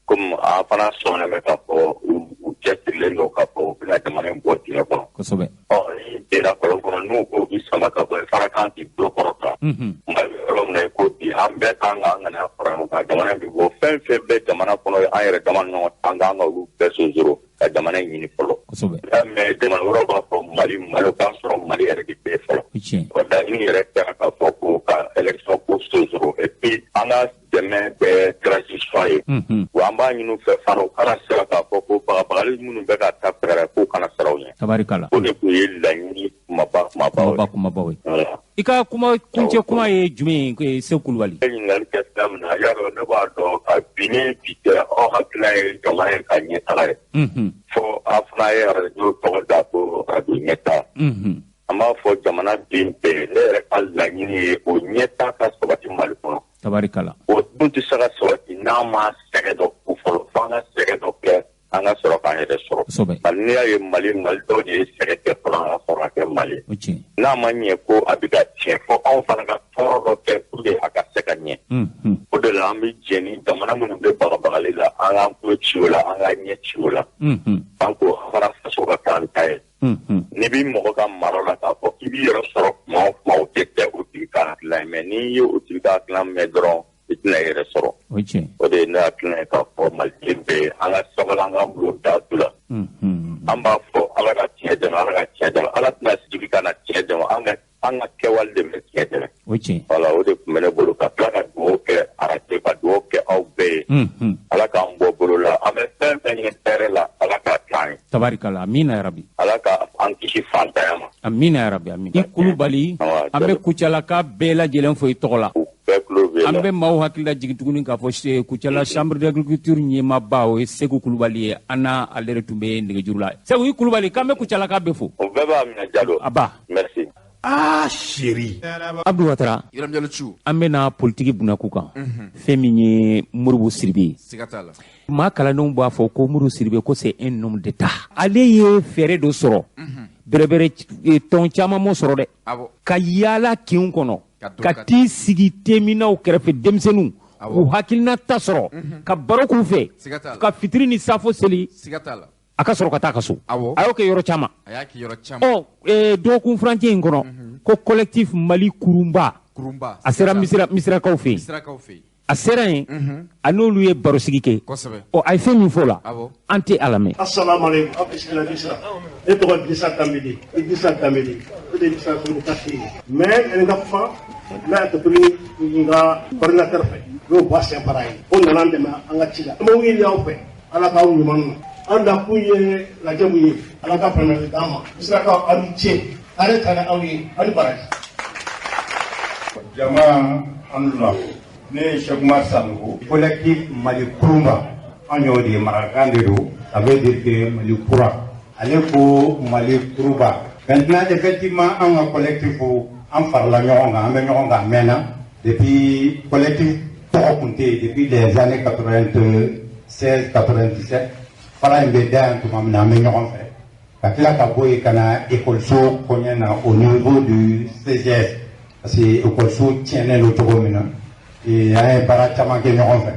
Komi an fana sɔnnen bɛ k'a fɔ u cɛsirilen don k'a fɔ u bɛna jamana in bɔ dingɛ kɔnɔ. Kosɛbɛ. Ɔ ni benna kɔlɔn kɔnɔ, n'u ko k'i sama ka bɔ, i fana kan k'i bolo kɔrɔta. Mali bɛ yɔrɔ min na i ko bi, an bɛɛ kan k'an ŋaniya fara ɲɔgɔn kan, jamana in bɛ bɔ fɛn fɛn bɛ jamana kɔnɔ, an yɛrɛ dama ni ɲɔgɔn an kan ka olu bɛɛ sonsoro ka jamana in ɲini fɔlɔ. Kosɛbɛ. Mais jamana wɛrɛw b'a fɔ Mali, Mali, o k'a sɔrɔ Mali yɛrɛ de bɛ fɔlɔ. O laɲini yɛrɛ kɛra k'a fɔ ko ka élection ko sonsoro, et puis an ka dɛmɛ bɛ transition ye. Wa an b'a ɲini u fɛ fana u kana siran k'a fɔ ko bagabagali minnu bɛ ka taa pɛrɛn k'u kana siran u ɲɛ. Tabarikala. O de tun ye laɲini kumaba kumabaw ye. I ka kuma kuncɛ kuma ye jumɛn ye, Seku Kulubali? E ɲininkali kɛ sira min na, y'a dɔn ne b'a dɔn ka bi ni bi tɛ, aw hakilina ye jamana in ka ɲɛtaga ye. Fo aw fana ye arajo tɔgɔ da ko arajo ɲɛtaa. An b'a fɔ jamana den bɛɛ, ne yɛrɛ ka laɲini ye o ɲɛtaa ka sabati Mali kɔnɔ. Tabarikala. O dun tɛ se ka sabati n'a ma sɛgɛn dɔ ko fɔlɔ, f'an ka sɛgɛn dɔ kɛ, an ka sɔrɔ k'an yɛrɛ sɔrɔ. Kosɛbɛ. Bari n'i y'a ye Mali, Mali dɔw de ye sɛgɛn kɛ fɔlɔ an ka sɔrɔ ka kɛ Mali. N'a ma ɲɛ ko a bɛ ka tiɲɛ, fo anw fana ka tɔɔrɔ dɔ kɛ pour que a ka se ka ɲɛ. O de la an bɛ jɛ ni jamana minnu bɛ bagabagali la, an k'an tulo ci o la, an k'an ɲɛ ci o la. An ko an fana faso ka k'an ta ye. N'i bɛ mɔgɔ ka mara la k'a fɔ k'i b'i yɛrɛ sɔrɔ kuma o kuma, o tɛ kɛ o tigi ka hakilina ye, mais n'i ye o tigi ka hakilina mɛn dɔrɔn, i tɛna i yɛrɛ sɔrɔ. O de ye ne hakilina ye k'a fɔ Maliden bɛɛ ye, an ka sabali, an k'an bolo da tu la. An b'a fɔ Ala ka tiɲɛ dɛmɛ, Ala ka tiɲɛ dɛmɛ, Ala tɛna sigi ka na tiɲɛ dɛmɛ, an ka kɛwale de bɛ tiɲɛ dɛmɛ. Voilà, o de tun bɛ ne bolo ka tila ka dugawu kɛ arajo, ka dugawu kɛ aw bɛɛ ye. Ala k'an bɔ bolo la, an bɛ fɛn fɛn ɲini hɛrɛ la, Ala k'a k'an ye. Tabarikala, amina yarabi. Ala ka an kisi fantanya ma. Amina yarabi, amina. I Kulubali, an bɛ Kucalaka bɛɛ lajɛlen fo i tɔgɔ la. An bɛ maaw hakili lajigin tuguni k'a fɔ Kucala chambre d'agriculture ɲɛmaaba, o ye Seku Kulubali ye, an n'a ale de tun bɛ nɛgɛjuru la. Seku i Kulubali, k'an bɛ Kucalaka bɛɛ fo. O bɛɛ b'a minɛ Jalo. Aba. Merci. Ah chéri. Abdou Ouattara. Ibrahim Diallo Thiou. An bɛna politiki bunakun kan. Fɛn min ye Modibo Sidibe ye. Siga t'a la. Maa kalannenw b'a fɔ ko Modibo Sidibe ko c'est un homme d'État. Ale ye fɛɛrɛ dɔ sɔrɔ. Bɛrɛbɛrɛ tɔn caman m'o sɔrɔ dɛ. Ka yaala kinw kɔnɔ. Ka t'i sigi teminaw kɛrɛfɛ denmisɛnninw. K'u hakilina ta sɔrɔ, ka baro k'u fɛ, ka fitiri ni safo seli, a ka sɔrɔ ka taa ka so. A y'o kɛ yɔrɔ caman. Ɔ, dɔgɔkun furancɛ in kɔnɔ, ko collectif Mali Kurunba, a sera Misirakaw fɛ yen. A sera yen, a n'olu ye barosigi kɛ. Ɔ, a ye fɛn min fɔ o la, an tɛ a lamɛn. Assalamu alaikum, aw bisimila Misira. Ne tɔgɔ Idrissa Dembélé, Idrissa Dembélé, ne de ye Misira commune 4 ye. Mais yanni n ka kuma, n bɛ hakɛto ɲini n ka coordinateur fɛ, n'o Buwa Sɛnpara ye. O nana an dɛmɛ an ka ci la. An b'aw ɲini aw fɛ, Ala k'aw ɲuman na. An nakun ye lajɛ mun ye, Ala ka faamuyali d'an ma. Misirakaw, aw ni ce, hɛrɛ tana aw ye, aw ni baraji. Jama, an la. Ne ye Cheikh Oumar Sanogo, collectif Mali Kurunba, an y'o de ye, marakakan de don, ça veut dire que Mali kura. Ale ko Mali Kuruba. Maintenant, effectivement, an ka collectif, an farala ɲɔgɔn kan, an bɛ ɲɔgɔn kan a mɛnna. Depuis collectif tɔgɔ tun tɛ yen, depuis les années 96, 97, fara in bɛ da yan tuma min na, an bɛ ɲɔgɔn fɛ. Ka tila ka bɔ yen ka na école kɔɲɛ na au niveau du CGS, parce que école tiɲɛnen don cogo min na, an ye baara caman kɛ ɲɔgɔn fɛ.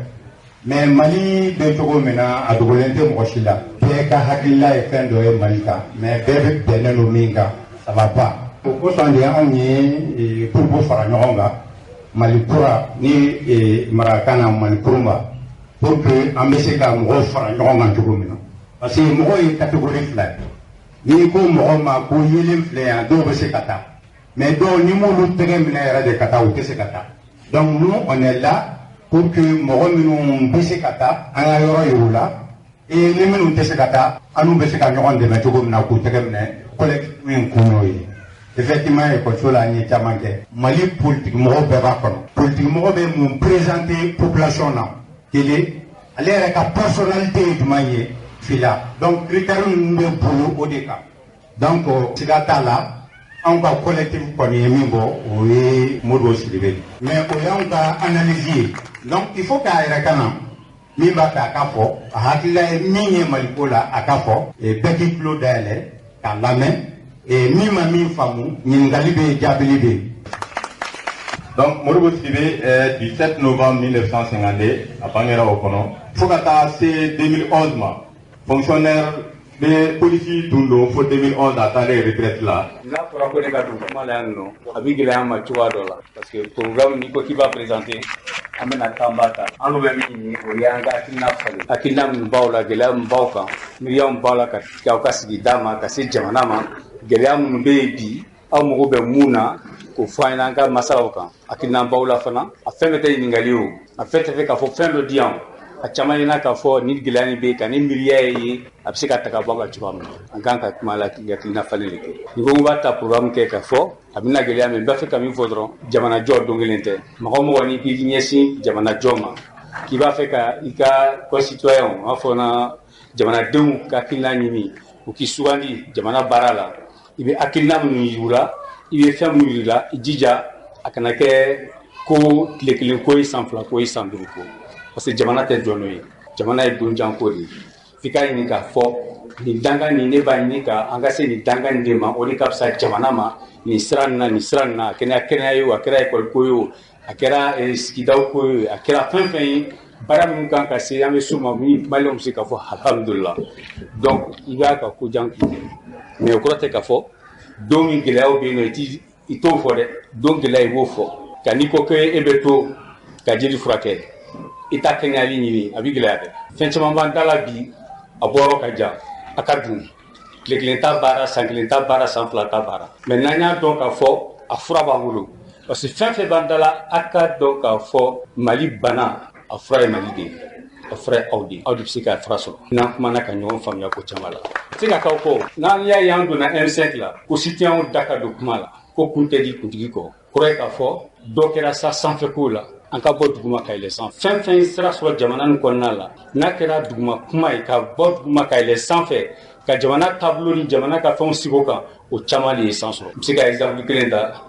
Mais Mali bɛ cogo min na, a dogolen tɛ mɔgɔ si la. Bɛɛ ka hakilila ye fɛn dɔ ye Mali kan, mais bɛɛ bɛ bɛnnen don min kan, ça va pas. O kosɔn de anw ye groupe fara ɲɔgɔn kan, Mali kura ni marakakan na Mali Kurunba, pour que an bɛ se ka mɔgɔw fara ɲɔgɔn kan cogo min na. Parce que mɔgɔw ye catégorie fila ye. N'i ko mɔgɔ ma ko yelen filɛ yan, dɔw bɛ se ka taa, mais dɔw n'i m'olu tɛgɛ minɛ yɛrɛ de ka taa, u tɛ se ka taa. Donc nous, on est là pour que mɔgɔ minnu bɛ se ka taa, an ka yɔrɔ yir'u la, et ni minnu tɛ se ka taa, an n'u bɛ se ka ɲɔgɔn dɛmɛ cogo min na k'u tɛgɛ minɛ. Collectif in kun y'o ye. Effectivement, école la, an ye caman kɛ. Mali politique mɔgɔw bɛɛ b'a kɔnɔ. Politique mɔgɔ bɛ mun présenter population na? Kelen, ale yɛrɛ ka personnalité ye jumɛn ye? Fila. Donc critère ninnu bɛ bolo o de kan. Donc siga t'a la, anw ka collectif kɔni ye min bɔ, o ye Modibo Sidibe, mais o y'anw ka analyse ye. Donc il faut k'a yɛrɛ ka na, min b'a fɛ a ka fɔ, a hakilila ye min ye Maliko la, a ka fɔ, bɛɛ k'i tulo dayɛlɛ k'a lamɛn. Min ma min faamu, ɲininkali bɛ yen, jaabili bɛ yen. Donc Modibo Sidibé est du 7 novembre 1952, a bangera o kɔnɔ fo ka taa se 2011 ma, fonctionnaire bɛ polisi tun don fo 2011, a taalen retraite la. N'a fɔra ko ne ka don kuma la yan nɔ, a bɛ gɛlɛya an ma cogoya dɔ la, parce que programme, n'i ko k'i b'a présenter, an bɛna temps ba ta. An bɛ min ɲini, o ye an ka hakilina falen, hakilina minnu b'aw la, gɛlɛya min b'aw kan, miiriya min b'aw la ka aw ka sigida ma, ka se jamana ma, gɛlɛya minnu bɛ yen bi, aw mago bɛ mun na, k'o fɔ an ɲɛna, an ka masalaw kan. Hakilina b'aw la fana, a fɛn bɛɛ tɛ ɲininkali ye o, a fɛn tɛ fɛ k'a fɔ fɛn dɔ di yan. A caman ɲɛna k'a fɔ ni gɛlɛya nin bɛ yen ka ni miiriya ye, a bɛ se ka ta ka bɔ an kan cogoya min na. An kan ka kuma la hakilina falen de kɛ. Ni ko b'a ta programme kɛ k'a fɔ a bɛna gɛlɛya min, n b'a fɛ ka min fɔ dɔrɔn, jamana jɔ don kelen tɛ. Mɔgɔ o mɔgɔ n'i k'i ɲɛsin jamana jɔ ma, k'i b'a fɛ ka i ka concitoyen, an b'a fɔ na jamanadenw ka hakilina ɲini, u k'i sugandi jamana baara la, i bɛ hakilina minnu yir'u la, i bɛ fɛn minnu yir'u la, i jija a kana kɛ ko tile kelen ko ye, san 2 ko ye, san 5 ko, parce que jamana tɛ jɔ n'o ye. Jamana ye donjan ko de ye. F'i ka ɲini k'a fɔ nin dankan nin, ne b'a ɲini ka an ka se nin dankan nin de ma, o de ka fisa jamana ma, nin sira nin na, nin sira nin na, a kɛra kɛnɛya ye o, a kɛra ekɔli ko ye o, a kɛra sigidaw ko ye o, a kɛra fɛn fɛn ye, baara minnu kan ka se, an bɛ s'o ma min maliyɛnw bɛ se k'a fɔ alhamdulilah. Donc i b'a ka ko jan k'i kɛ, mais o kɔrɔ tɛ k'a fɔ don min gɛlɛyaw bɛ yen nɔ, i t'o fɔ dɛ. Don gɛlɛya, i b'o fɔ. Nka n'i ko k'e bɛ to ka jeli furakɛ, i t'a kɛnɛyali ɲini, a bɛ gɛlɛya dɛ. Fɛn caman b'an da la bi, a bɔyɔrɔ ka jan, a ka dun. Tile kelen ta baara, san kelen ta baara, san 2 ta baara, mais n'an y'a dɔn k'a fɔ a fura b'an bolo, parce que fɛn fɛn b'an da la, a ka dɔn k'a fɔ Mali bana, a fura ye Mali de ye, a fura ye aw de ye, aw de bɛ se k'a fura sɔrɔ. N'an kumana ka ɲɔgɔn faamuya ko caman la, se ka k'aw kɔ. N'an y'a ye an donna M5 la, ko citoyenw da ka don kuma la, ko kun tɛ di kuntigi kɔ, kɔrɔ ye k'a fɔ dɔ kɛra sa sanfɛ kow la, an ka bɔ duguma ka yɛlɛ sanfɛ. Fɛn fɛn sira sɔrɔ jamana nin kɔnɔna la, n'a kɛra duguma kuma ye, ka bɔ duguma ka yɛlɛ sanfɛ, ka jamana taabolo ni jamana ka fɛnw sigi o kan, o caman de ye san sɔrɔ. N bɛ se ka exemple kelen ta,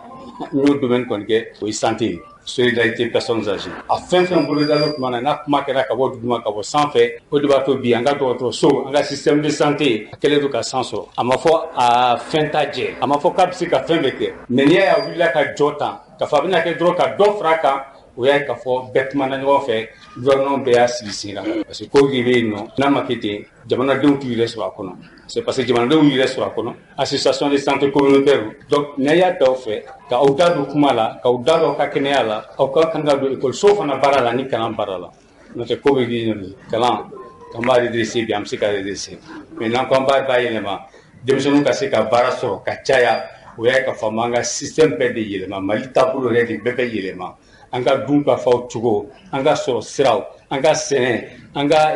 n y'o domaine kɔni kɛ, o ye santé ye, solidarité personnes âgées. A fɛn fɛn bolodalen tuma na, n'a kuma kɛra ka bɔ duguma ka bɔ sanfɛ, o de b'a to bi an ka dɔgɔtɔrɔso, an ka système de santé, a kɛlen don ka san sɔrɔ. A ma fɔ a fɛn t'a jɛ, a ma fɔ k'a bɛ se ka fɛn bɛɛ kɛ, mais n'i y'a ye a wulila ka jɔ tan, k'a fɔ a bɛna kɛ dɔrɔn ka dɔ fara a kan. O y'a ye k'a fɔ bɛɛ kumana ɲɔgɔn fɛ, gouvernement bɛɛ y'a sigi sen kan, parce que ko de bɛ yen nɔ, n'a ma kɛ ten, jamanadenw t'u yɛrɛ sɔrɔ a kɔnɔ. C'est parce que jamanadenw y'u yɛrɛ sɔrɔ a kɔnɔ, association des centres communautaires. Donc n'a y'a ta aw fɛ ka aw da don kuma la, k'aw da don aw ka kɛnɛya la, aw ka kan ka don ekɔliso fana baara la ni kalan baara la. N'o tɛ ko bɛ k'i kalan k'an b'a redresser bi, an bɛ se ka redresser, mais n'an ko an b'a bayɛlɛma, denmisɛnninw ka se ka baara sɔrɔ ka caya, o y'a ye k'a fɔ an b'an ka système bɛɛ de yɛlɛma, Mali taabolo yɛrɛ de bɛɛ bɛ yɛlɛma, an ka dun ka faw cogo, an ka sɔrɔ siraw, an ka sɛnɛ, an ka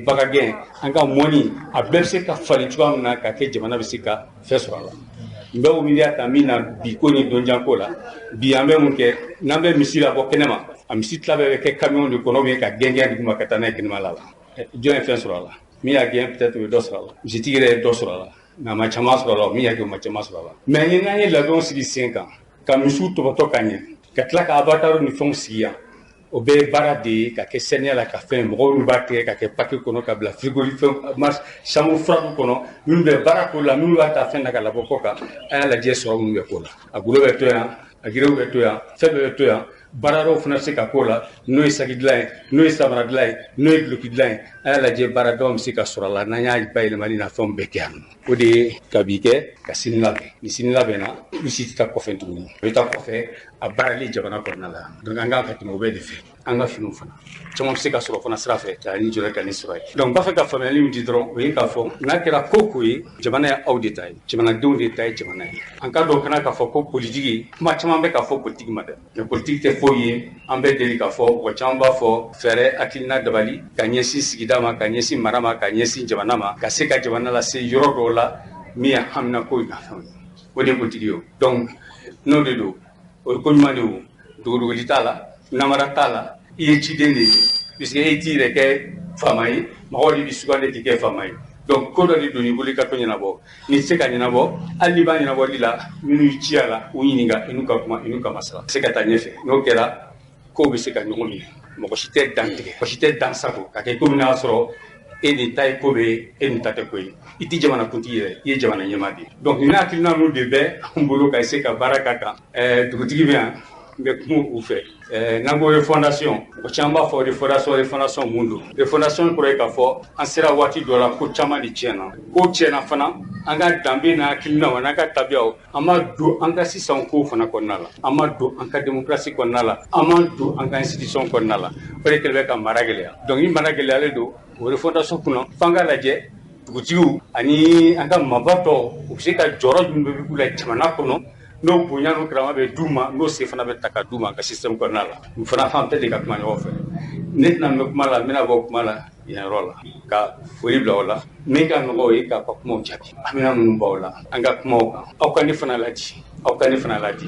bagangɛn, an ka mɔni, a bɛɛ bɛ se ka falen cogoya min na ka kɛ jamana bɛ se ka fɛn sɔrɔ a la. N bɛ o miiriya ta min na bi ko ni donjanko la, bi an bɛ mun kɛ, n'an bɛ misi labɔ kɛnɛma, a misi tila bɛɛ bɛ kɛ camion de kɔnɔ, ou bien ka gɛn duguma ka taa n'a ye kɛnɛma la. Jɔn ye fɛn sɔrɔ a la? Min y'a gɛn peut-être o ye dɔ sɔrɔ a la, misitigi yɛrɛ ye dɔ sɔrɔ a la, mais a ma caman sɔrɔ a la, min y'a gɛn o ma caman sɔrɔ a la. Mais ni n'an ye labɛnw sigi sen kan, ka misiw tɔbɔtɔ ka ɲɛ, ka tila ka abattoir ni fɛnw sigi yan, o bɛɛ ye baara de ye ka kɛ saniya la, ka fɛn mɔgɔw minnu b'a tigɛ ka kɛ paquet kɔnɔ ka bila frigorifique chambre froide kɔnɔ, minnu bɛ baara k'o la, minnu b'a ta fɛn na ka labɔ kɔ kan, a y'a lajɛ sɔrɔ minnu bɛ k'o la. A golo bɛ to yan, a gerew bɛ to yan, fɛn bɛɛ bɛ to yan, baara wɛrɛw fana bɛ se ka k'o la, n'o ye saki dilan ye, n'o ye samara dilan ye, n'o ye duloki dilan ye, a y'a lajɛ baara dɔw bɛ se ka sɔrɔ a la n'an y'a bayɛlɛmali na fɛnw bɛɛ kɛ yan nɔ. O de ye ka bi kɛ ka sini labɛn, ni sini labɛnna, i si tɛ taa kɔfɛ tuguni, i bɛ taa kɔfɛ a baarali jamana kɔnɔna la. Donc an kan ka tɛmɛ o bɛɛ de fɛ, an ka finiw fana caman bɛ se ka sɔrɔ fana sira fɛ ka ni jɔrɔ ka ni sɔrɔ ye. Donc n b'a fɛ ka faamuyali min di dɔrɔn, o ye k'a fɔ n'a kɛra ko ko ye, jamana ye aw de ta ye, jamanadenw de ta ye jamana ye. An ka dɔn fana k'a fɔ ko politiki, kuma caman bɛ k'a fɔ politiki ma dɛ, mais politiki tɛ foyi ye. An bɛɛ deli k'a fɔ, mɔgɔ caman b'a fɔ fɛɛrɛ, hakilina, dabali ka ɲɛsin sigida ma, ka ɲɛsin mara ma, ka ɲɛsin jamana ma, ka se ka jamana lase yɔrɔ dɔw la min ye haminako ye, fɛnw ye. O de ye politiki ye. Donc n'o de don, o ye ko ɲuman de ye, o dogodogoli t'a la, namara t'a la, i ye ciden de ye, puisque e t'i yɛrɛ kɛ faama ye, mɔgɔw de b'i sugandi k'i kɛ faama ye. Donc ko dɔ de don i bolo i ka to ɲɛnabɔ, n'i tɛ se ka ɲɛnabɔ, hali n'i b'a ɲɛnabɔli la, minnu y'i ci a la, u ɲininka, i n'u ka kuma, i n'u ka masala, se ka taa ɲɛfɛ. N'o kɛra, kow bɛ se ka ɲɔgɔn minɛ, mɔgɔ si tɛ dan tigɛ, mɔgɔ si tɛ dan sago ka kɛ komi n'a y'a sɔrɔ e nin ta ye ko bɛ ye, e nin ta tɛ ko ye. I tɛ jamanakuntigi yɛrɛ, i ye jamana ɲɛmaa de ye. Donc nin hakilina ninnu de bɛ an bolo ka se ka baara k'a kan. Dugutigi bɛ yan, n bɛ kuma u fɛ. N'an ko refondation, mɔgɔ caman b'a fɔ refondation, refondation mun don? Refondation kɔrɔ ye k'a fɔ an sera waati dɔ la, ko caman de tiɲɛna, ko tiɲɛna fana, an ka danbe n'a hakilinaw n'an ka tabiyaw, an ma don an ka sisan kow fana kɔnɔna la, an ma don an ka démocratie kɔnɔna la, an ma don an ka institution kɔnɔna la. O de kɛlen bɛ ka mara gɛlɛya. Donc ni mara gɛlɛyalen don, o refondation kɔnɔ, f'an k'a lajɛ dugutigiw ani an ka maaba tɔw, u bɛ se ka jɔyɔrɔ jumɛn bɛ k'u la jamana kɔnɔ, n'o bonya n'o karama bɛ d'u ma, n'o se fana bɛ ta ka d'u ma ka système kɔnɔna la. U fana fan bɛɛ de ka kuma ɲɔgɔn fɛ. Ne tɛna mɛn kuma la, n bɛna bɔ kuma la yen yɔrɔ la ka foli bila o la. Min ka nɔgɔ o ye k'a ka kumaw jaabi, amina minnu b'aw la, an ka kumaw kan, aw ka ne fana ladi, aw ka ne fana ladi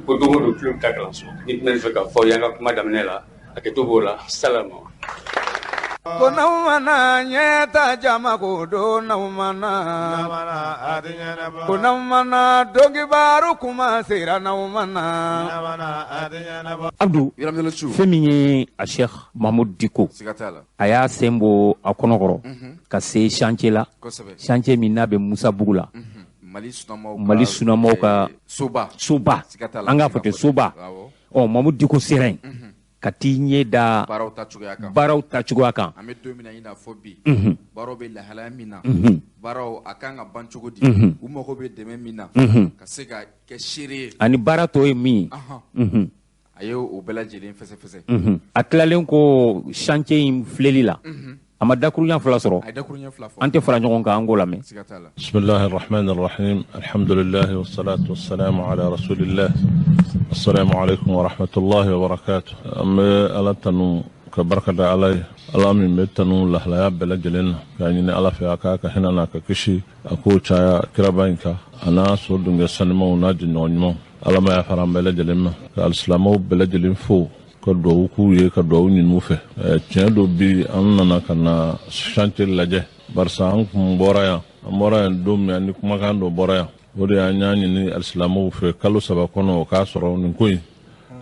ko don o don tulo bɛ taa kalanso. Ni tun bɛ fɛ ka fɔ aw ye an ka kuma daminɛ la, hakɛto b'o la. Salama. Ko n'aw mana ɲɛta jama ko don n'aw mana, ko n'aw mana donkibaru kuma sera n'aw mana. Abdou, fɛn min ye a Cheikh Mahmoud Dicko, a y'a sen bɔ a kɔnɔkɔrɔ ka se chantier la, chantier min n'a bɛ Musabugu la, Mali sunamaw ka soba, an k'a fɔ ten soba. Ɔ Mahmoud Dicko sera yen ka t'i ɲɛ da baaraw ta cogoya kan. An bɛ don min na i n'a fɔ bi, baaraw bɛ lahalaya min na, baaraw a kan ka ban cogo di, u mago bɛ dɛmɛ min na ka se ka kɛ seere ye, ani baara tɔ ye min ye. A ye o bɛɛ lajɛlen fɛsɛfɛsɛ. A tilalen ko chantier in filɛli la, a ma dakuruɲɛ fila sɔrɔ, a ye dakuruɲɛ fila fɔ, an tɛ fara ɲɔgɔn kan, an k'o lamɛn. Bismillahi rahmani rahim, alhamdulillahi wassalatu wassalamu ala rasulillah. Assalamu alaikum wa rahmatullahi wa barakatuh. An bɛ Ala tanu ka barika da Ala ye, Ala min bɛ tanu lahalaya bɛɛ lajɛlen na, k'a ɲini Ala fɛ a k'a ka hinɛ n'a ka kisi a k'o caya kiraba in kan, a n'a so dunkɛ sanumanw n'a jɛɲɔgɔn ɲumanw. Ala ma yafara an bɛɛ lajɛlen ma, ka alisilamɛw bɛɛ lajɛlen fo, ka duwawu k'u ye, ka duwawu ɲini u fɛ. Tiɲɛ don, bi an nana ka na chantier lajɛ, barisa an kun bɔra yan, an bɔra yan don min, ani kumakan dɔ bɔra yan, o de y'an y'a ɲini alisilamɛw fɛ kalo 3 kɔnɔ, o k'a sɔrɔ nin ko in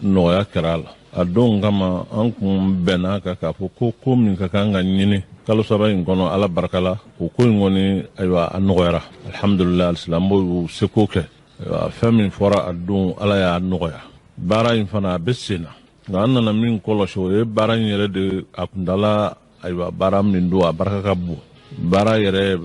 nɔgɔya kɛra a la. A don kama an kun bɛnna kan k'a fɔ ko ko min ka kan ka ɲini kalo 3 in kɔnɔ, Ala barika la, o ko in kɔni, ayiwa, a nɔgɔyara, alhamdulilayi. Alisilamɛw y'u seko kɛ, ayiwa, fɛn min fɔra a don, Ala y'a nɔgɔya. Baara in fana a bɛ sen na. Nka an nana min kɔlɔsi, o ye baara in yɛrɛ de a kuntala, ayiwa, baara min don, a barika ka bon. Baara yɛrɛ,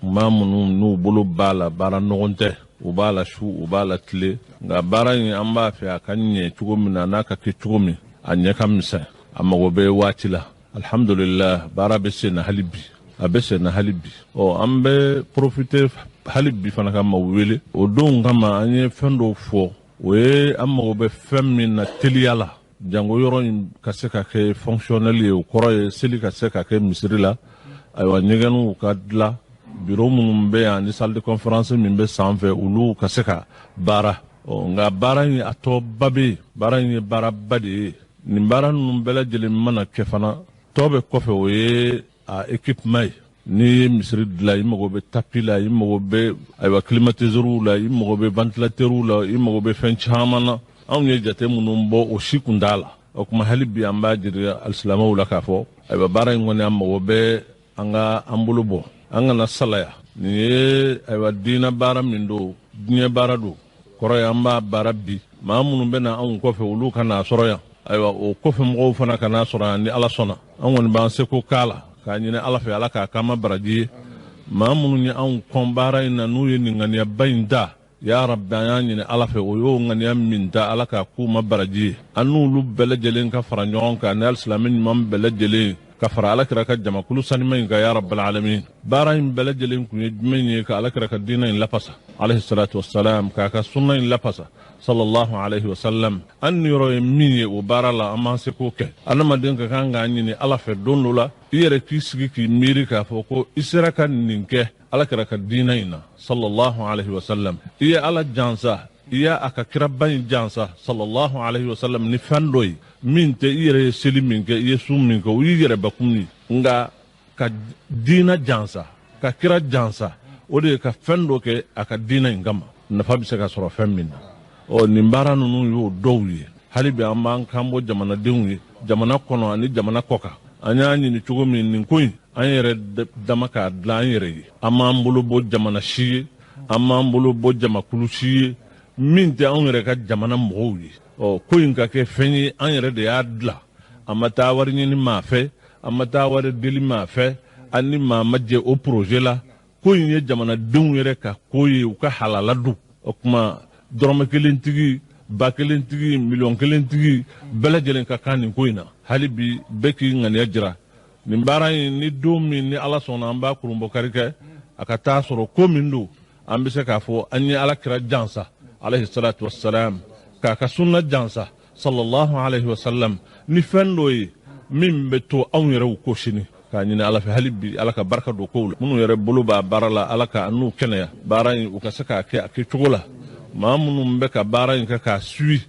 maa minnu n'u bolo b'a la, baara nɔgɔn tɛ, u b'a la su, u b'a la tile. Nka baara in, an b'a fɛ a ka ɲɛ cogo min na, n'a ka kɛ cogo min, a ɲɛ ka misɛn, a mago bɛ waati la. Alhamdulillah, baara bɛ sen na hali bi, a bɛ sen na hali bi. Ɔ, an bɛ profiter hali bi fana ka maaw wele o don kama. An ye fɛn dɔw fɔ, o ye an mago bɛ fɛn min na teliya la, jango yɔrɔ in ka se ka kɛ fonctionnel ye. O kɔrɔ ye seli ka se ka kɛ misiri la, ayiwa, ɲɛgɛnw ka dilan, biro minnu bɛ yan ni salle de conférence min bɛ sanfɛ, olu ka se ka baara. Ɔ, nka baara in, a tɔ ba bɛ yen. Baara in ye baaraba de ye. Nin baara ninnu bɛɛ lajɛlen mana kɛ fana, tɔ bɛ kɔfɛ, o ye a équipement ye. N'i ye misiri dilan, i mago bɛ tapis la, i mago bɛ, ayiwa, climatiseur la, i mago bɛ ventilateur la, i mago bɛ fɛn caman na. Anw ye jate minnu bɔ, o si kun t'a la. O tuma, hali bi an b'a jira alisilamɛw la k'a fɔ, ayiwa, baara in kɔni, an mago bɛ an ka an bolo bɔ, an kana salaya. Nin ye, ayiwa, diinɛ baara min don, diɲɛ baara don. Kɔrɔ ye, an b'a baara bi, maa minnu bɛ na anw kɔfɛ, olu ka n'a sɔrɔ yan. Ayiwa, o kɔfɛ mɔgɔw fana ka n'a sɔrɔ yan. Ni Ala sɔnna, an kɔni b'an seko k'a la, k'a ɲini Ala fɛ, Ala k'a k'an ma baraji ye. Maa minnu ye anw kɔn baara in na, n'u ye nin ŋaniyaba in da, ya Rabbi, an y'a ɲini Ala fɛ, o y'o ŋaniya min ta, Ala k'a k'u ma baraji ye. An n'olu bɛɛ lajɛlen ka fara ɲɔgɔn kan, ni alisilamɛ ɲuman bɛɛ lajɛlen ka fara Alakira ka jamakulu sanima in kan, ya Rabbal alamin. Baara in bɛɛ lajɛlen kun ye jumɛn ye? Ka Alakira ka diinɛ in lafasa, alayhi salatu wassalam, k'a ka sunna in lafasa, sallallahu alayhi wa sallam. An niyɔrɔ ye min ye o baara la, an b'an se k'o kɛ. Adamaden ka kan k'a ɲini Ala fɛ, don dɔ la, i yɛrɛ k'i sigi k'i miiri k'a fɔ ko i sera ka nin kɛ Alakira ka diinɛ in na, sallallahu alayhi wa sallam. I ye Ala jansa, i y'a a ka kiraba in jansa, sallallahu alayhi wa sallam, ni fɛn dɔ ye min tɛ i yɛrɛ ye seli min kɛ, i ye sun min kɛ, o y'i yɛrɛ bakun ye. Nka ka diinɛ jansa, ka kira jansa, o de ye ka fɛn dɔ kɛ a ka diinɛ in kama, nafa bɛ se ka sɔrɔ fɛn min na. Ɔ, nin baara ninnu y'o dɔw ye. Hali bi an b'an kan bɔ jamanadenw ye, jamana kɔnɔ ani jamana kɔ kan. An y'a ɲini cogo min, nin ko in, an yɛrɛ dama k'a dilan an yɛrɛ ye. An m'an bolo bɔ jamana si ye, an m'an bolo bɔ jamakulu si ye min tɛ anw yɛrɛ ka jamana mɔgɔw ye. Ɔ, ko in ka kɛ fɛn ye, an yɛrɛ de y'a dilan. An ma taa wari ɲini maa fɛ, an ma taa wari deli maa fɛ, an ni maa ma jɛ o projet la. Ko in ye jamanadenw yɛrɛ ka ko ye, u ka halala don. O tuma, dɔrɔmɛ kelen tigi, 1000 tigi, 1,000,000 tigi, bɛɛ lajɛlen ka kan nin ko in na. Hali bi, bɛɛ k'i ŋaniya jira nin baara in. Ni don min ni Ala sɔnna, an b'a kurunbɔkari kɛ, a ka taa sɔrɔ ko min don, an bɛ se k'a fɔ an ye Ala kira jansa, alayhi salatu wassalam, k'a ka sunna jansa, sallallahu alayhi wa sallam, ni fɛn dɔ ye min bɛ to anw yɛrɛw ko sini. K'a ɲini Ala fɛ hali bi, Ala ka barika don kow la. Minnu yɛrɛ bolo b'a baara la, Ala ka n'u kɛnɛya, baara in u ka se k'a kɛ a kɛcogo la. Maa minnu bɛ ka baara in kɛ k'a suit,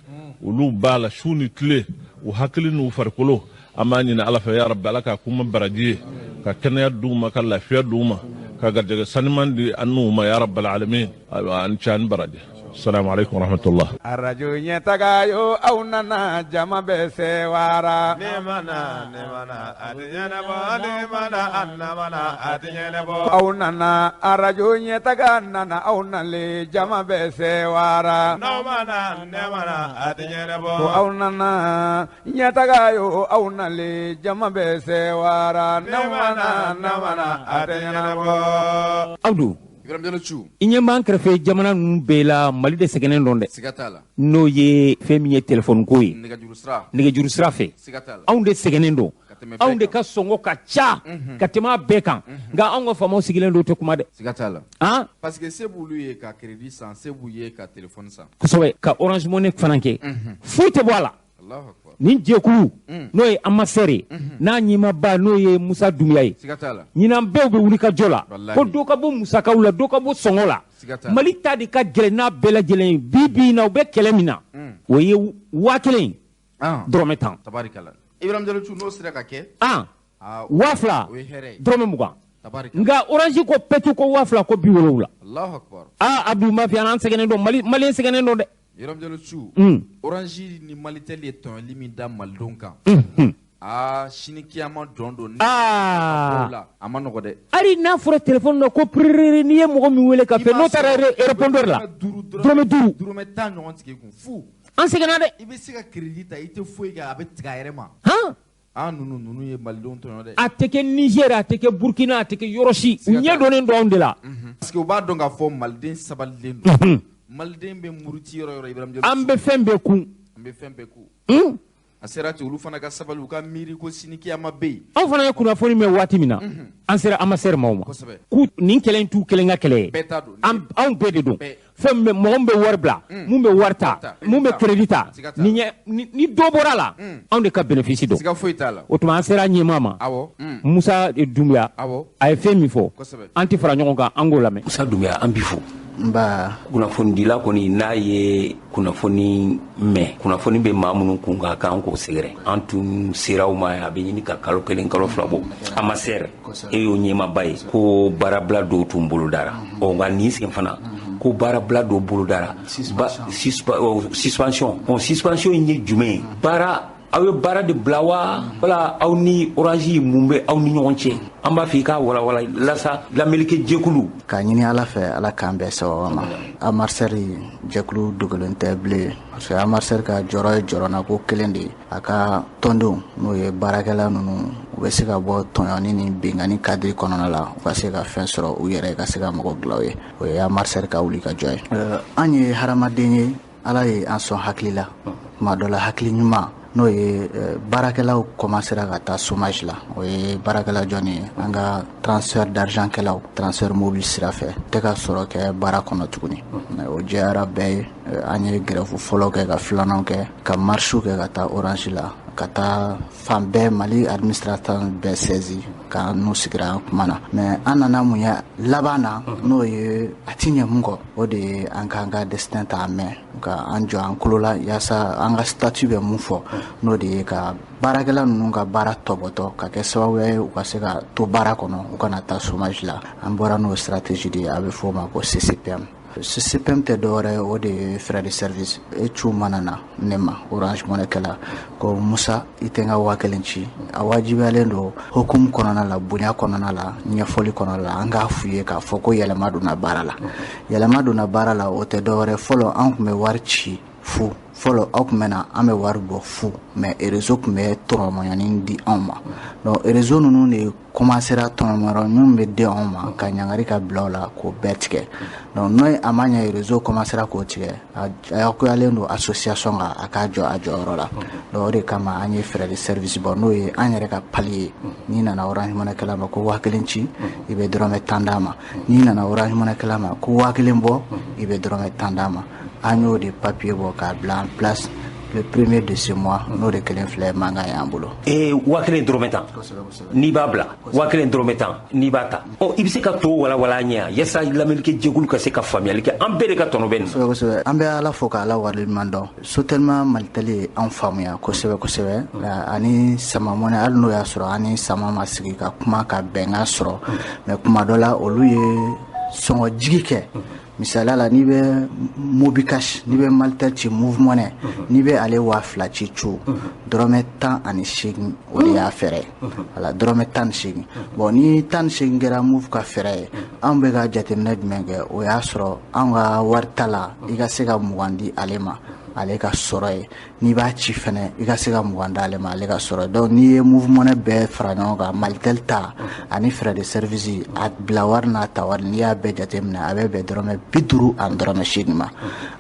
olu b'a la su ni tile, u hakili n'u farikolo, an b'a ɲini Ala fɛ, ya Rabbi, Ala k'a k'u ma baraji ye, ka kɛnɛya d'u ma, ka lafiya d'u ma, ka garijɛgɛ saniman di an n'u ma, ya Rabbal alamin. Ayiwa, an ni ce, an baraji. Assalamu alaikum warahmatullah. Arajo ɲɛtaga yo, aw nana, jama bɛ sewara. Ne mana, ne mana, a tɛ ɲɛnabɔ. Ne mana, a mana, a tɛ ɲɛnabɔ. Aw nana, arajo ɲɛtaga nana, aw nalen, jama bɛ sewara. N'aw mana, ne mana, a tɛ ɲɛnabɔ. Ko aw nana ɲɛtaga yo, aw nalen, jama bɛ sewara. Ne mana, ne mana, a tɛ ɲɛnabɔ. Abdou. Ibrahim Diallo Thiou. I ɲɛ b'an kɛrɛfɛ jamana ninnu bɛɛ la, Mali de sɛgɛnnen don dɛ. Siga t'a la. N'o ye fɛn min ye téléphone ko ye. Nɛgɛjuru sira. Nɛgɛjuru sira fɛ. Siga t'a la. Anw de sɛgɛnnen don. Ka tɛmɛ bɛɛ Anw de kan. ka sɔngɔ ka ca ka tɛmɛ a bɛɛ kan. Nka anw ka faamaw sigilen don, tɛ kuma dɛ. Siga t'a la. Han? Parce que se b'olu ye ka crédit san, se b'u ye ka téléphone san. Kosɛbɛ, ka Orange Money fana kɛ. Foyi tɛ bɔ a la. Allahu akbar. Nin jɛkulu, n'o ye Amaser ye, n'a ɲɛmaaba, n'o ye Musa Dunbiya ye. Siga t'a la. Ɲinan bɛɛ bɛ wuli ka jɔ la. Wallahi. Ko dɔ ka bɔ musakaw la, dɔ ka bɔ sɔngɔ la. Siga t'a la. Mali ta de ka gɛlɛn n'a bɛɛ lajɛlen ye. Bi bi in na, u bɛ kɛlɛ min na, o ye 1000 dɔrɔmɛ 10. Tabarikala. Ibrahim Diallo Thiou, n'o sera ka kɛ. 2000 O ye hɛrɛ ye. dɔrɔmɛ 20. Tabarikala. Nka Orange ko pɛtu ko 2000 ko 70. Allahu akbar. Abdou Mafia, an sɛgɛnnen don, Mali Malien sɛgɛnnen don dɛ. Ibrahim Diallo Thiou. Orange ni Malitel ye tɔɲɔli min da malidenw kan. Aa sini kiyama dɔn don. Aa a ma nɔgɔ dɛ. Hali n'a fɔra téléphone na ko piriri n'i ye mɔgɔ min wele ka fɛn n'o taara répondeur la dɔrɔmɛ 5 dɔrɔmɛ 10 ɲɔgɔn tigɛ i kun fu. An sɛgɛnna dɛ. I bɛ se ka crédit ta i tɛ foyi kɛ a bɛ tigɛ a yɛrɛ ma. Han. An ninnu ye malidenw tɔɲɔ dɛ. A tɛ kɛ Niger a tɛ kɛ Burkina a tɛ kɛ yɔrɔ si u ɲɛ donnen don anw de la. Parce que u b'a dɔn k'a fɔ maliden sabalilen don. Maliden bɛ muruti yɔrɔ yɔrɔ Ibrahim Jalo. An bɛ fɛn bɛɛ kun. An bɛ fɛn bɛɛ kun. A sera ten olu fana ka sabali u ka miiri ko sini kiyama bɛ yen. Anw fana ye kunnafoni mɛn waati min na an sera AMASER maaw ma. K'u nin kɛlɛ in t'u kelen ka kɛlɛ ye. Bɛɛ ta don. Anw bɛɛ de don. Fɛn bɛ mɔgɔ min bɛ wari bila mun bɛ wari ta mun bɛ crédit ta ni dɔ bɔra la anw de ka bénéfice don. Siga foyi t'a la. O tuma an sera ɲɛmaa ma. Awɔ. Musa Dunbiya. Awɔ. A ye fɛn min fɔ. An tɛ fara ɲɔgɔn kan an k'o lamɛn. Musa Dunbiya an b'i fo. Nba. Kunnafonidila kɔni n'a ye kunnafoni mɛn kunnafoni bɛ maa minnu kun kan k'an k'o sɛgɛrɛ an tun sera u ma a bɛ ɲini ka kalo 1 kalo 2 bɔ AMASER e y'o ɲɛmaaba ye ko baarabila dɔw tun bolodara ɔ nka nin sen fana ko baarabila dɔw bolodara suspension ɔ suspension in ye jumɛn ye baara aw ye baara de bila wa wala aw ni Orange mun bɛ aw ni ɲɔgɔn cɛ an b'a fɛ i k'a walawala lasa lamɛnnikɛ jɛkulu. K'a ɲini Ala fɛ Ala k'an bɛn sababa ma. AMASER jɛkulu dogolen tɛ bilen parce que AMASER ka jɔyɔrɔ ye jɔyɔrɔnako kelen de ye a ka tɔndenw n'o ye baarakɛla ninnu u bɛ se ka bɔ tɔɲɔni ni binkanni cadre kɔnɔna la u ka se ka fɛn sɔrɔ u yɛrɛ ka se ka mɔgɔ dilan u ye o ye AMASER ka wuli ka jɔ ye. An ye hadamaden ye Ala ye an sɔn hakili la tuma dɔ la hakili ɲuman. N'o ye baarakɛlaw commencera ka taa chômage la o ye baarakɛla jɔnni ye an ka transfert d'argent kɛlaw transfert mobile sira fɛ tɛ ka sɔrɔ kɛ baara kɔnɔ tuguni o jɛyara bɛɛ ye an ye grève fɔlɔ kɛ ka filanan kɛ ka marche kɛ ka taa Orange la ka taa fan bɛɛ Mali administrateur bɛɛ saisi ka n'u sigira an kuma na mais an nana mun ye laban na n'o ye a ti ɲɛ mun kɔ o de ye an k'an ka destin ta mɛn ka an jɔ an kolo la yaasa an ka statut bɛ mun fɔ n'o de ye ka baarakɛla ninnu ka baara tɔbɔtɔ ka kɛ sababu ye u ka se ka to baara kɔnɔ u kana taa chômage la an bɔra n'o stratégie de ye a bɛ fɔ o ma ko CCPM. CCPM tɛ dɔwɛrɛ ye o de ye frais de service e cu mana na ne ma Orange Money kɛla ko Musa i tɛ n ka 1000 ci a wajibiyalen don hukumu kɔnɔna la bonya kɔnɔna la ɲɛfɔli kɔnɔna la an k'a f'u ye k'a fɔ ko yɛlɛma donna baara la yɛlɛma donna baara la o tɛ dɔwɛrɛ fɔlɔ an tun bɛ wari ci fu fɔlɔ aw tun bɛ na an bɛ wari bɔ fu mais réseau tun bɛ tɔnɔmɔɲɔni di anw ma donc réseau ninnu de commencera tɔnɔmɔɲɔni bɛ di anw ma ka ɲangari ka bila o la k'o bɛɛ tigɛ donc n'o ye a ma ɲɛ réseau commencera k'o tigɛ a yakuyalen don association kan a k'a jɔ a jɔyɔrɔ la donc o de kama an ye frais de service bɔ n'o ye an yɛrɛ ka palier n'i nana Orange Money kɛla ma ko 1000 ci i bɛ dɔrɔmɛ 10 d'a ma n'i nana Orange Money kɛla ma ko 1000 bɔ i bɛ dɔrɔmɛ 10 d'a ma an y'o de papier bɔ k'a bila en place le premier de ce mois n'o de kelen filɛ mankan y'an bolo. 1000 dɔrɔmɛ 10 n'i b'a bila 1000 dɔrɔmɛ 10 n'i b'a ta ɔ i bɛ se ka to walawala an ɲɛ yaasa lamɛnnikɛ jɛkulu ka se ka faamuyali kɛ an bɛɛ de ka tɔnɔ bɛ nin. Kosɛbɛ kosɛbɛ an bɛ Ala fo k'Ala waleɲuman dɔn Sotelma Malitel ye an faamuya kosɛbɛ kosɛbɛ ani Sama Money hali n'o y'a sɔrɔ an ni Sama ma sigi ka kuma ka bɛnkan sɔrɔ mais kuma dɔ la olu ye sɔngɔ jigi kɛ. Misaliya la n'i bɛ Mobicash n'i bɛ Malitel ci Moov Money n'i bɛ ale 2000 ci cu dɔrɔmɛ 18 o de y'a fɛɛrɛ ye wala dɔrɔmɛ 18 bon ni 18 kɛra Moov ka fɛɛrɛ ye anw bɛ ka jateminɛ jumɛn kɛ o y'a sɔrɔ anw ka wari ta la i ka se ka 20 di ale ma ale ka sɔrɔ ye n'i b'a ci fɛnɛ i ka se ka 20 d'ale ma ale ka sɔrɔ donc n'i ye Moov Money bɛɛ fara ɲɔgɔn kan Malitel ta ani frais de service a bila wari n'a ta wari n'i y'a bɛɛ jateminɛ a bɛ bɛn dɔrɔmɛ 50 ani dɔrɔmɛ 8 ma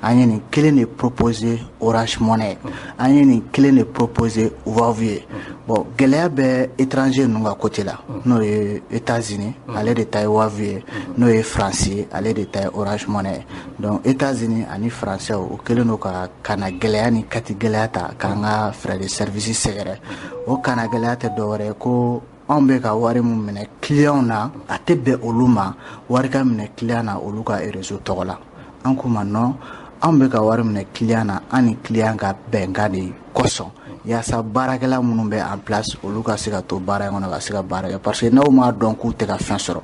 an ye nin kelen de proposer Orange Money an ye nin kelen de proposer Wave ye bon gɛlɛya bɛ étranger ninnu ka côté la n'o ye États-Unis ale de ta ye Wave ye n'o ye France ye ale de ta ye Orange Money donc États-Unis ani Français o kelen don ka kana gɛlɛya ni kati gɛlɛya ta k'an ka frais de service sɛgɛrɛ o kana gɛlɛya tɛ dɔwɛrɛ ye ko anw bɛ ka wari min minɛ client na a tɛ bɛn olu ma wari ka minɛ client na olu ka réseau tɔgɔ la an k'u ma non anw bɛ ka wari minɛ client na an ni client ka bɛnkan de kosɔn yaasa baarakɛla minnu bɛ en place olu ka se ka to baara in kɔnɔ ka se ka baara kɛ parce que n'aw m'a dɔn k'u tɛ ka fɛn sɔrɔ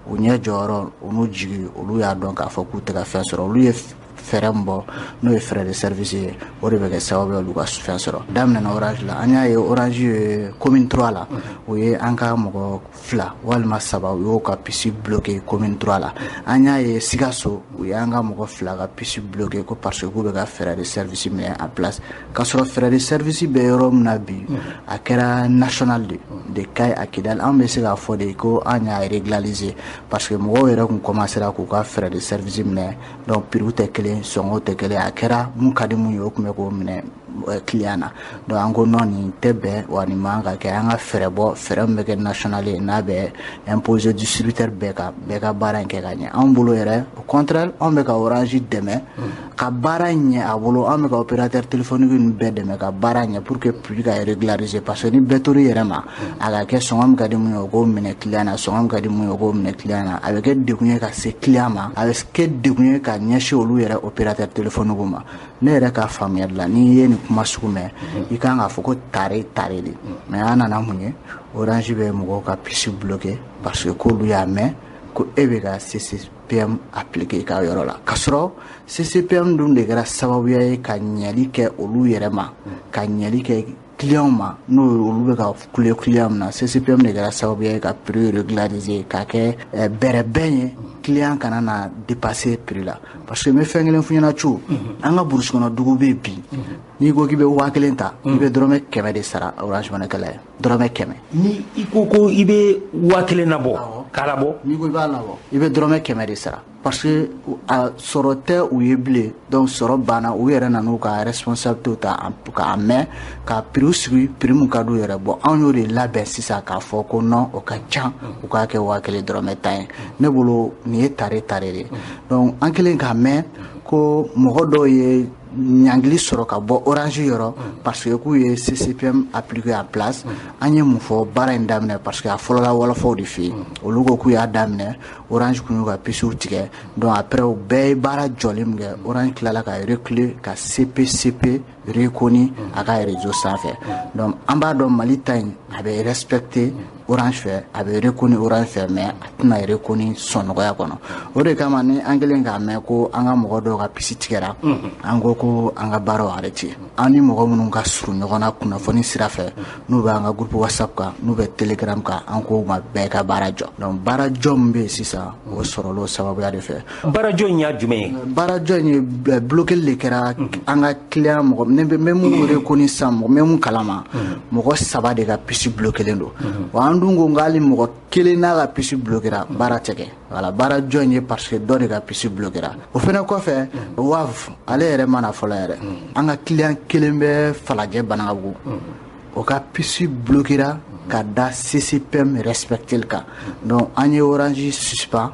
u ɲɛ jɔyɔrɔ u n'u jigi olu y'a dɔn k'a fɔ k'u tɛ ka fɛn sɔrɔ olu ye fɛɛrɛ min bɔ, n'o ye frais de service ye, o de bɛ kɛ sababu ye olu ka fɛn sɔrɔ. Daminɛna Orange la, an y'a ye Orange ye commune 3 la, o ye an ka mɔgɔ 2 walima 3, u y'o ka puce bloqué commune 3 la. An y'a ye Sikaso, u y'an ka mɔgɔ 2 ka puce bloqué ko parce que k'u bɛ ka frais de service minɛ en place, k'a sɔrɔ frais de service bɛ yɔrɔ min na bi, a kɛra national de Kayes à Kidal. An bɛ se k'a fɔ de ko an y'a régulariser, parce que mɔgɔw yɛrɛ kun commencera k'u ka frais de service minɛ. Donc prix tɛ kelen, sɔngɔw tɛ kelen, a kɛra mun ka di mun ye, o tun bɛ k'o minɛ client na. Donc an ko non, nin tɛ bɛn wa, nin man ka kɛ. An ka fɛɛrɛ bɔ, fɛɛrɛ min bɛ kɛ national ye, n'a bɛ imposer distributeur bɛɛ kan, bɛɛ ka baara in kɛ ka ɲɛ. Anw bolo yɛrɛ, au contraire, anw bɛ ka Orange dɛmɛ ka baara in ɲɛ a bolo, an bɛ ka opérateur téléphonique ninnu bɛɛ dɛmɛ ka baara ɲɛ pour que prix ka régulariser, parce que ni bɛɛ tor'i yɛrɛ ma, a ka kɛ sɔngɔ min ka di mun ye, o k'o minɛ client na, sɔngɔ min ka di mun ye, o k'o minɛ client na, a bɛ kɛ degun ye ka se client ma, a bɛ kɛ degun ye ka ɲɛsin olu yɛrɛ opérateur téléphonique ma. Ne yɛrɛ ka faamuyali la, n'i ye nin kuma sugu mɛn, i kan k'a fɔ ko tare tare de. Mais an nana mun ye? Orange bɛ mɔgɔw ka puce bloqué parce que k'olu y'a mɛn ko e bɛ ka CCPM appliquer i ka yɔrɔ la, k'a sɔrɔ CCPM dun de kɛra sababuya ye ka ɲɛli kɛ olu yɛrɛ ma, ka ɲɛli kɛ client ma, n'o olu bɛ ka kule client min na. CCPM de kɛra sababuya ye ka prix régulariser, k'a kɛ bɛrɛbɛn ye, client kana na dépasser prix la. Parce que n bɛ fɛn kelen f'i ɲɛna cu, an ka burusi kɔnɔ dugu bɛ bi, n'i ko k'i bɛ 1000 ta, i bɛ dɔrɔmɛ 100 de sara Orange Money kɛla ye, dɔrɔmɛ 100. Ni i ko ko i bɛ 1000 labɔ, k'a labɔ, n'i ko i b'a labɔ, i bɛ dɔrɔmɛ 100 de sara, parce que a sɔrɔ tɛ u ye bilen. Donc sɔrɔ banna, u yɛrɛ nan'u ka responsabilité ta k'a mɛn ka prix sigi, prix mun ka d'u yɛrɛ. Bɔ anw y'o de labɛn sisan k'a fɔ ko non, o ka ca, u k'a kɛ 1000 dɔrɔmɛ 10 ye. Ne bolo nin ye tare tare de. Donc an kɛlen k'a mɛn ko mɔgɔ dɔw ye ɲangili sɔrɔ ka bɔ Orange yɔrɔ parce que k'u ye CCPM appliqué en place, an ye mun fɔ? Baara in daminɛ, parce que a fɔlɔla wɔlɔfɔw de fɛ yen, olu ko k'u y'a daminɛ, Orange kun y'u ka puces tigɛ. Donc après u bɛɛ ye baara jɔlen min kɛ, Orange tilala ka reculer ka CPCP reconnu a ka réseau sanfɛ. Donc an b'a dɔn Mali ta in, a bɛ respecter Orange fɛ, a bɛ reconnu Orange fɛ, mais a tɛna reconnu sɔnnɔgɔya kɔnɔ. O de kama ni an kɛlen k'a mɛn ko an ka mɔgɔ dɔw ka puce tigɛra, an ko ko an ka baaraw arrêté. An ni mɔgɔ minnu ka surun ɲɔgɔn na kunnafoni sira fɛ, n'u bɛ an ka groupe WhatsApp kan, n'u bɛ Telegram kan, an k'o ma bɛɛ ka baara jɔ. Donc baara jɔ min bɛ yen sisan, o sɔrɔla o sababuya de fɛ. Baara jɔ in y'a jumɛn ye? Baara jɔ in ye bloqué de kɛra an ka client mɔgɔ ne bɛ minnu reconnu sisan, mɔgɔ bɛ mun kalama, mɔgɔ 3 de ka puce bloqué don. Wa an dun ko k'ale mɔgɔ kelen n'a ka puce bloquéra, baara tɛ kɛ. Voilà, baara jɔ in ye parce que dɔ de ka puce bloquéra. O fɛnɛ kɔfɛ, Wave ale yɛrɛ mana fɔlɔ yɛrɛ, an ka client kelen bɛ Falajɛ Banankabugu, o ka puce bloquéra ka da CCPM respecté kan. Donc an ye Orange suspend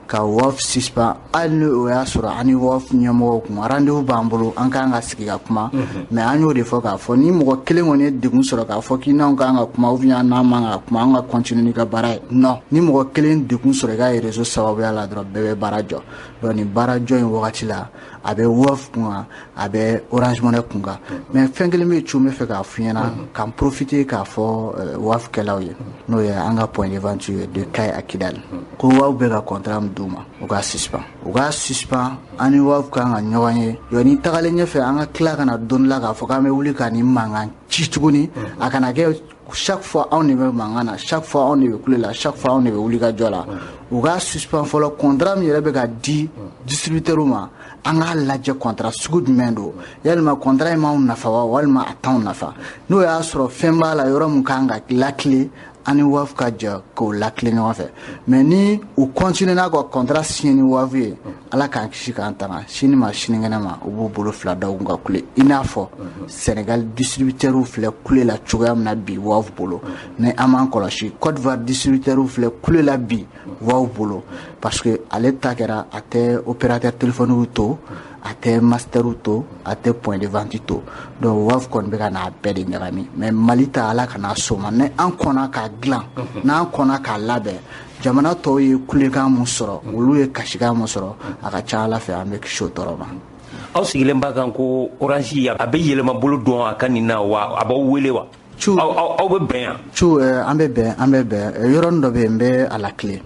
ka Wave suspend, hali ni o y'a sɔrɔ an ni Wave ɲɛmɔgɔw kun rendez-vous b'an bolo, an kan ka sigi ka kuma. Mais an y'o de fɔ k'a fɔ ni mɔgɔ kelen kɔni ye degun sɔrɔ k'a fɔ k'i n'anw kan ka kuma ou bien n'an man ka kuma, an ka continuer ni ka baara ye. Non, ni mɔgɔ kelen degun sɔrɔ i ka réseau sababuya la dɔrɔn, bɛɛ bɛ baara jɔ. Donc nin baara jɔ in wagati la, a bɛ Wave kun kan, a bɛ Orange Money kun kan. Mais fɛn kelen bɛ yen cu, n bɛ fɛ k'a f'i ɲɛna, k'an profiter k'a fɔ Wave kɛlaw ye, n'o ye an ka point de vente ye de Kayes à Kidal, ko Wave bɛ ka contrat min d'u ma, u k'a suspend, u k'a suspend. An ni Wave kan ka ɲɔgɔn ye yɔni tagalen ɲɛfɛ, an ka tila ka na don la k'a fɔ k'an bɛ wuli ka nin mankan ci tuguni. A kana kɛ chaque fois anw de bɛ mankan na, chaque fois anw de bɛ kule la, chaque fois anw de bɛ wuli ka jɔ la. U k'a suspend fɔlɔ. Contrat min yɛrɛ bɛ ka di distributeur ma, an k'a lajɛ contrat sugu jumɛn don, yalima contrat in m'anw nafa wa, walima a t'anw nafa. N'o y'a sɔrɔ fɛn b'a la yɔrɔ min kan ka lakile, an ni Wave ka jɛ k'o lakile ɲɔgɔn fɛ. Mais ni u continue n'a ka contrat signé ni Wave ye, Ala k'an kisi k'an tanga, sini ma sinikɛnɛ ma, u b'u bolo fila da u kun ka kule, i n'a fɔ Sénégal distributeurs filɛ kule la cogoya min na bi Wave bolo. Ni an m'an kɔlɔsi, Côte d'Ivoire distributeurs filɛ kule la bi Wave bolo, parce que ale ta kɛra a tɛ opérateur téléphonique to, a tɛ master to, a tɛ point de vente to. Donc Wave kɔni bɛ ka n'a bɛɛ de ɲagami. Mais Mali ta, Ala kana s'o ma. Ni an kɔnna k'a dilan, n'an kɔnna k'a labɛn, jamana tɔw ye kulekan mun sɔrɔ, olu ye kasikan mun sɔrɔ, a ka ca Ala fɛ an bɛ kisi o tɔɔrɔ ma. Aw sigilen b'a kan ko Orange a bɛ yɛlɛma bolo dɔn a ka nin na wa, a b'aw wele wa? Aw bɛ bɛn yan? Cu, an bɛ bɛn, an bɛ bɛn. Yɔrɔnin dɔ bɛ yen, n bɛ a lakile.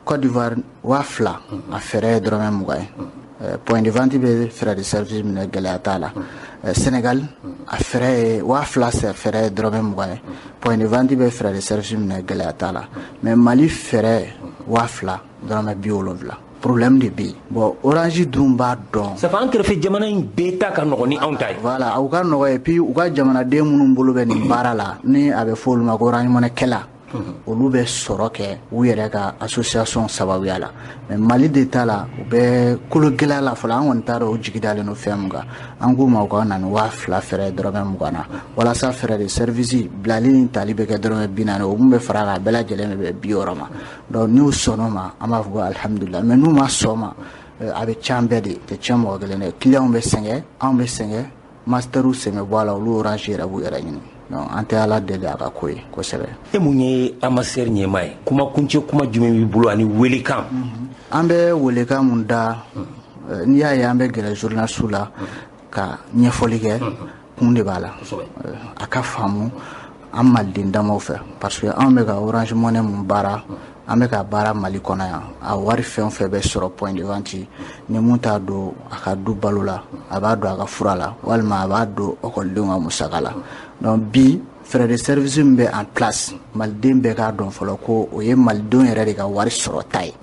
Côte d'Ivoire 2000, a fɛɛrɛ ye dɔrɔmɛ 20 ye. Point de vente bɛ frais de service minɛ, gɛlɛya t'a la. Sénégal, a frais ye 2000, frais ye dɔrɔmɛ 20 ye. Point de vente bɛ frais de service minɛ, gɛlɛya t'a la. Mais Mali frais 2000 dɔrɔmɛ 70, problème de bɛ yen. Bon, Orange dun b'a dɔn. Ça fait an kɛrɛfɛ jamana in bɛɛ ta ka nɔgɔn ni anw ta ye. Voilà, u ka nɔgɔn, et puis u ka jamanaden minnu bolo bɛ nin baara la, ni a bɛ fɔ olu ma ko Orange Money kɛla, olu bɛ sɔrɔ kɛ u yɛrɛ ka association sababuya la. Mais Mali de ta la, u bɛ kolo gɛlɛya la fɔlɔ. An kɔni t'a dɔn u jigi dalen don fɛn min kan. An k'u ma u ka na ni 2000 frais dɔrɔmɛ 20 na, walasa frais de service bilali ni tali bɛ kɛ dɔrɔmɛ 40, o mun bɛ fara a kan, a bɛɛ lajɛlen bɛ bɛn 60 ma. Donc n'u sɔnn'o ma, an b'a fɔ ko alihamudulila. Mais n'u ma sɔn ma, a bɛ can bɛɛ de, tɛ tiɲɛ mɔgɔ kelen dɛ. Clients bɛ sɛgɛn, anw bɛ sɛgɛn, masterw sen bɛ bɔ a la, olu Orange yɛrɛ b'u yɛrɛ ɲini. Donc an tɛ Ala deli a ka ko ye kosɛbɛ. E mun ye AMASER ɲɛmaa ye, kuma kuncɛ kuma jumɛn b'i bolo ani welekan? An bɛ welekan mun da, n'i y'a ye an bɛ gɛrɛ journaliste la ka ɲɛfɔli kɛ, kun de b'a la. A ka faamu an maliden damaw fɛ, parce que anw bɛ ka Orange Money mun baara, an bɛ ka baara Mali kɔnɔ yan, a wari fɛn o fɛn bɛ sɔrɔ point de vente, ni mun t'a don a ka du balo la, a b'a don a ka fura la, walima a b'a don ekɔlidenw ka musaka la. Donc bi frais de service min bɛ en place, maliden bɛɛ k'a dɔn fɔlɔ ko o ye malidenw yɛrɛ de ka wari sɔrɔta ye,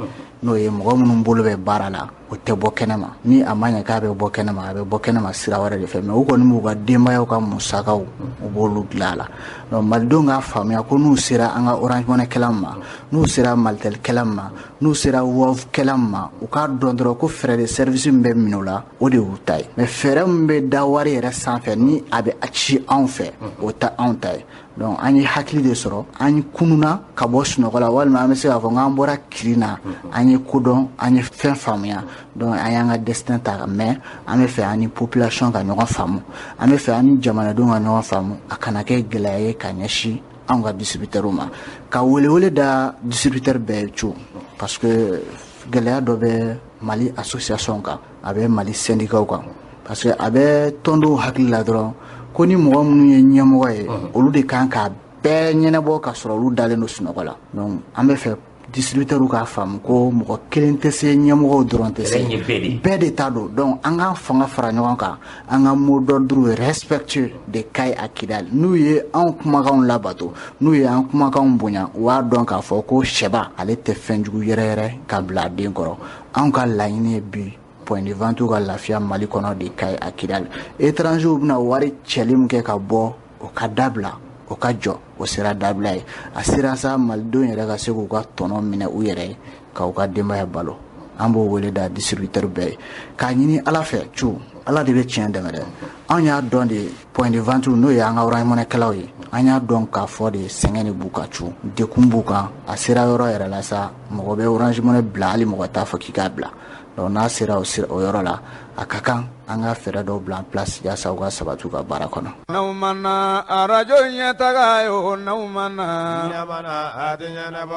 n'o ye mɔgɔ minnu bolo bɛ baara la, o tɛ bɔ kɛnɛma. Ni a ma ɲɛ k'a bɛ bɔ kɛnɛma, a bɛ bɔ kɛnɛma sira wɛrɛ de fɛ, mais u kɔni b'u ka denbayaw ka musakaw, u b'olu dilan a la. Donc malidenw k'a faamuya ko n'u sera an ka Orange Money kɛla ma, n'u sera Malitel kɛla ma, n'u sera Wave kɛla ma, u k'a dɔn dɔrɔn ko frais de service min bɛ minɛ u la, o de y'u ta ye. Mais fɛɛrɛ min bɛ da wari yɛrɛ sanfɛ, ni a bɛ ci anw fɛ, o tɛ anw ta ye. Donc an ye hakili de sɔrɔ, an kununa ka bɔ sunɔgɔ la, walima an bɛ se k'a fɔ k'an bɔra kirin na, an ye kodɔn, an ye fɛn faamuya. Donc an y'an ka destin ta, mais an bɛ fɛ an ni population ka ɲɔgɔn faamu, an bɛ fɛ an ni jamanadenw ka ɲɔgɔn faamu, a kana kɛ gɛlɛya ye ka ɲɛsin anw ka distributeurs ma. Ka welewele da distributeur bɛɛ co, parce que gɛlɛya dɔ bɛ Mali association kan, a bɛ Mali syndicat kan, parce que a bɛ tɔndenw hakili la dɔrɔn ko ni mɔgɔ minnu ye ɲɛmɔgɔ ye, olu de kan k'a bɛɛ ɲɛnabɔ ka sɔrɔ olu dalen don sunɔgɔ la. Donc an bɛ fɛ distributeurs k'a faamu ko mɔgɔ kelen tɛ se, ɲɛmɔgɔw dɔrɔn tɛ se, bɛɛ de ta don. Donc an k'an fanga fara ɲɔgɔn kan, an ka mot d'ordre respectueux de Kayes à Kidal. N'u ye anw kumakanw labato, n'u ye an kumakanw bonya, u b'a dɔn k'a fɔ ko sɛba ale tɛ fɛnjugu yɛrɛ yɛrɛ ka bila a den kɔrɔ. Anw ka laɲini ye bi point de vente ka lafiya Mali kɔnɔ de Kayes à Kidal. Étrangers bɛna wari cɛli min kɛ ka bɔ, o ka dabila, o ka jɔ, o sera dabila ye. A sera sa malidenw yɛrɛ ka se k'u ka tɔnɔ minɛ u yɛrɛ ye, k'u ka denbaya balo. An b'o wele da distributeur bɛɛ ye, k'a ɲini Ala fɛ cu, Ala de bɛ tiɲɛ dɛmɛ dɛ. Anw y'a dɔn de point de vente, n'o ye an ka Orange Money kɛlaw ye, an y'a dɔn k'a fɔ de sɛgɛn de b'u kan cu, dekun b'u kan. A sera yɔrɔ yɛrɛ la sa, mɔgɔ bɛ Orange Money bila, hali mɔgɔ t'a fɔ k'i k'a bila. Donc n'a sera o yɔrɔ la, a ka kan an ka fɛɛrɛ dɔw bila en place yaasa u ka sabati u ka baara kɔnɔ. N'aw ma na arajo ɲɛtaga ye o, n'aw ma na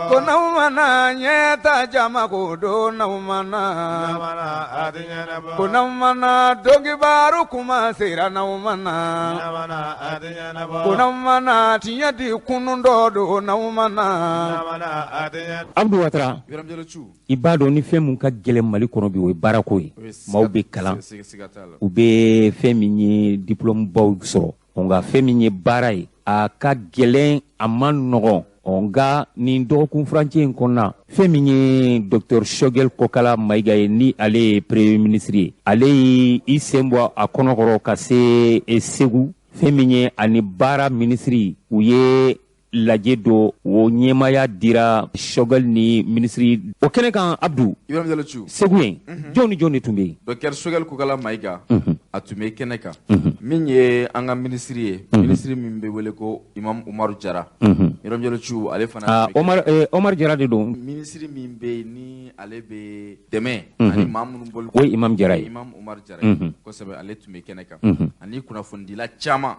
ko n'aw ma na ɲɛta jama ko don, n'aw ma na ko n'aw ma na donkibaru kuma sera, n'aw ma na ko n'aw ma na tiɲɛ di kunun dɔ don, n'aw ma na. Abdou Ouattara, i b'a dɔn ni fɛn mun ka gɛlɛn Mali kɔnɔ bi, o ye baarako ye. Maaw bɛ kalan, u bɛ fɛn min ye diplôme baw sɔrɔ, nka fɛn min ye baara ye, a ka gɛlɛn, a man nɔgɔn. Nka nin dɔgɔkun furancɛ in kɔnɔna, fɛn min ye docteur Choguel Kokalla Maïga ye, ni ale ye premier ministre ye, ale y'i sen bɔ a kɔnɔkɔrɔ ka se Segu. Fɛn min ye ani baara ministre, u ye lajɛ dɔ, o ɲɛmaaya dira Choguel ni ministre o kɛnɛ kan. Abdou, Segu yen, jɔn ni jɔn de tun bɛ yen? Docteur Choguel Kokalla Maïga a tun bɛ kɛnɛ kan. Min ye an ka ministre ye, ministre min bɛ wele ko Imam Umaru Jara, Ibrahim Diallo Thiou, ale fana. Omar Jara de don. Ministre min bɛ yen ni ale bɛ dɛmɛ ani maa minnu bolo, o ye Imam Jara ye. Imam Umaru Jara ye, kosɛbɛ, ale tun bɛ kɛnɛ kan ani kunnafonidila caman.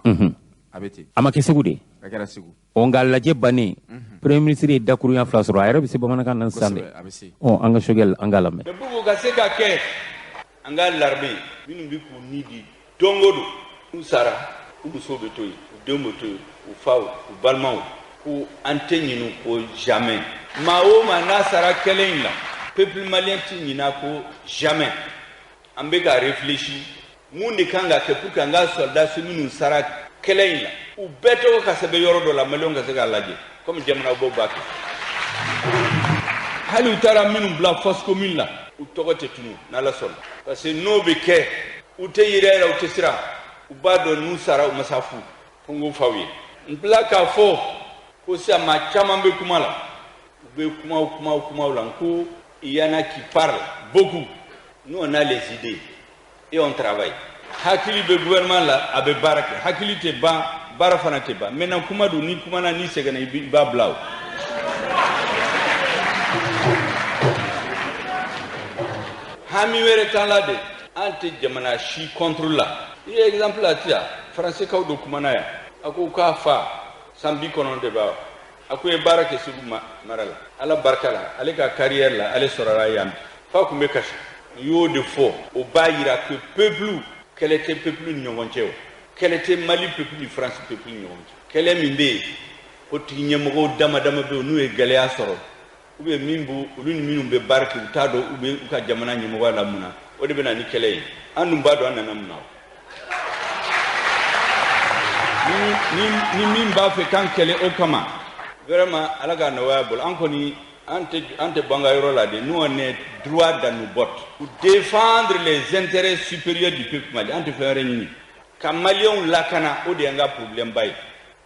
A bɛ ten. A ma kɛ Segu de? A kɛra Segu. Ɔ, nka lajɛ bannen, premier ministre ye dakurunya 2 sɔrɔ, a yɛrɛ bɛ se bamanankan na sisan dɛ. Ɔ, an ka Choguel, an k'a lamɛn. Pour ka se ka kɛ, an ka l'armée minnu bɛ k'u ni di don o don, n'u sara, u musow bɛ to yen, u denw bɛ to yen, u faw, u balimaw, ko an tɛ ɲinɛ u kɔ jamais. Maa o maa n'a sara kɛlɛ in la, peuple malien tɛ ɲinɛ a kɔ jamais. An bɛ ka réfléchir mun de kan ka kɛ pour que an ka soldats minnu sara kɛlɛ in la, u bɛɛ tɔgɔ ka sɛbɛn yɔrɔ dɔ la, maliyɛnw ka se k'a lajɛ comme jamana bɔw b'a kɛ. Hali u taara minnu bila fosse commune la, u tɔgɔ tɛ tunu n'Ala sɔnna, parce que n'o bɛ kɛ u tɛ yɛrɛ yɛrɛ, u tɛ siran, u b'a dɔn n'u sara u ma sa fu. Fo n k'o f'aw ye. N tila k'a fɔ ko sisan maa caman bɛ kuma la, u bɛ kumaw la, ko il y en a qui parlent beaucoup, nous on a les idées et on travaille. Hakili bɛ gouvernement la, a bɛ baara kɛ, hakili tɛ ban, baara fana tɛ ban. Maintenant kuma don, ni kumana n'i sɛgɛnna i b'a bila o. Hami wɛrɛ t'an la de, an tɛ jamana si contre la. I ye exemple la sisan, Faransɛkaw dɔ kumana yan, a ko k'a fa san 90 de b'a, a ko ye baara kɛ Segu mara la, Ala barika la, ale ka carrière la, ale sɔrɔla yan bi. Fa tun bɛ kasi. N y'o de fɔ, o b'a yira que peuple, kɛlɛ tɛ peuple ni ɲɔgɔn cɛ o, kɛlɛ tɛ Mali peuple ni France peuple ni ɲɔgɔn cɛ. Kɛlɛ min bɛ yen, politique ɲɛmɔgɔw dama dama bɛ yen, n'u ye gɛlɛya sɔrɔ, ou bien min b'u olu ni minnu bɛ baara kɛ, u t'a dɔn u bɛ u ka jamana ɲɛmɔgɔya la mun na, o de bɛ na ni kɛlɛ ye. An dun b'a dɔn an nana mun na. Ni min b'a fɛ k'an kɛlɛ o kama, vraiment Ala ka nɔgɔya bolo. An kɔni an tɛ bɔ an ka yɔrɔ la de. Nous on est droit dans nos bottes pour défendre les intérêts supérieurs du peuple malien. An tɛ fɛn wɛrɛ ɲini ka maliyɛnw lakana, o de y'an ka problème ba ye.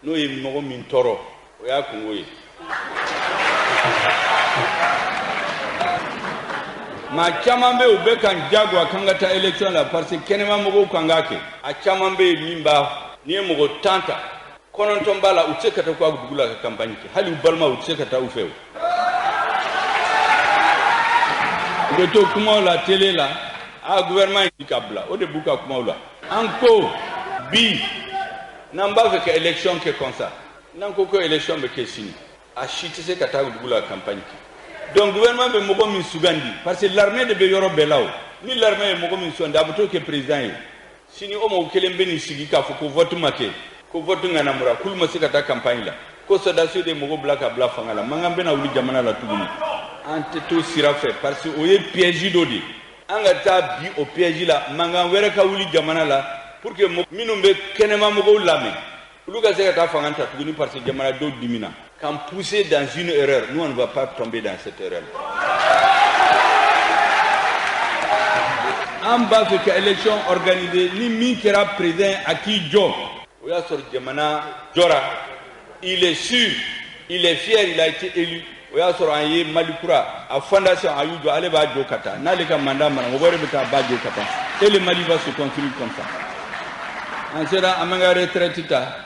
N'o ye mɔgɔ min tɔɔrɔ, o y'a kungo ye. Maa caman bɛ yen, u bɛ k'an jagoya k'an ka taa élection la, parce que kɛnɛma mɔgɔw kan k'a kɛ. A caman bɛ yen min b'a, n'i ye mɔgɔ 10 ta, 9 b'a la, u tɛ se ka taa k'u ka dugu la ka campagne kɛ, hali u balimaw u tɛ se ka taa u fɛ o. U bɛ to kumaw la télé la, a gouvernement yi ka bila, o de b'u ka kumaw la. An ko bi n'an b'a fɛ ka élection kɛ comme ça, n'an ko ko élection bɛ kɛ sini, a si tɛ se ka taa dugu la campagne kɛ. Donc gouvernement bɛ mɔgɔ min sugandi, parce que l'armée de bɛ yɔrɔ bɛɛ la o. Ni l'armée ye mɔgɔ min sugandi, a bɛ t'o kɛ président ye. Sini o mɔgɔ kelen bɛ nin sigi k'a fɔ ko vote ma kɛ, ko vote ŋanamura, k'olu ma se ka taa campagne la, ko soldats de mɔgɔ bila ka bila fanga la, mankan bɛna wuli jamana la tuguni. An tɛ to sira fɛ, parce que o ye piège dɔ de ye. An ka taa bi o piège la, mankan wɛrɛ ka wuli jamana la, pour que minnu bɛ kɛnɛma mɔgɔw lamɛn, olu ka se ka taa fanga ta tuguni, parce que jamanadenw dimina. Qu'en pousser dans une erreur, nous on ne va pas tomber dans cette erreur. An b'a fɛ ka élection organisée, ni min kɛra président a k'i jɔ, o y'a sɔrɔ jamana jɔra, il est sûr, il est fier, il a été élu. O y'a sɔrɔ an ye Mali kura a fondation a y'u jɔ, ale b'a jɔ ka taa, n'ale ka mandat mara, mɔgɔ wɛrɛ bɛ taa ba jɔ ka taa, et le Mali va se construire comme ça. An sera an b'an ka retraite ta,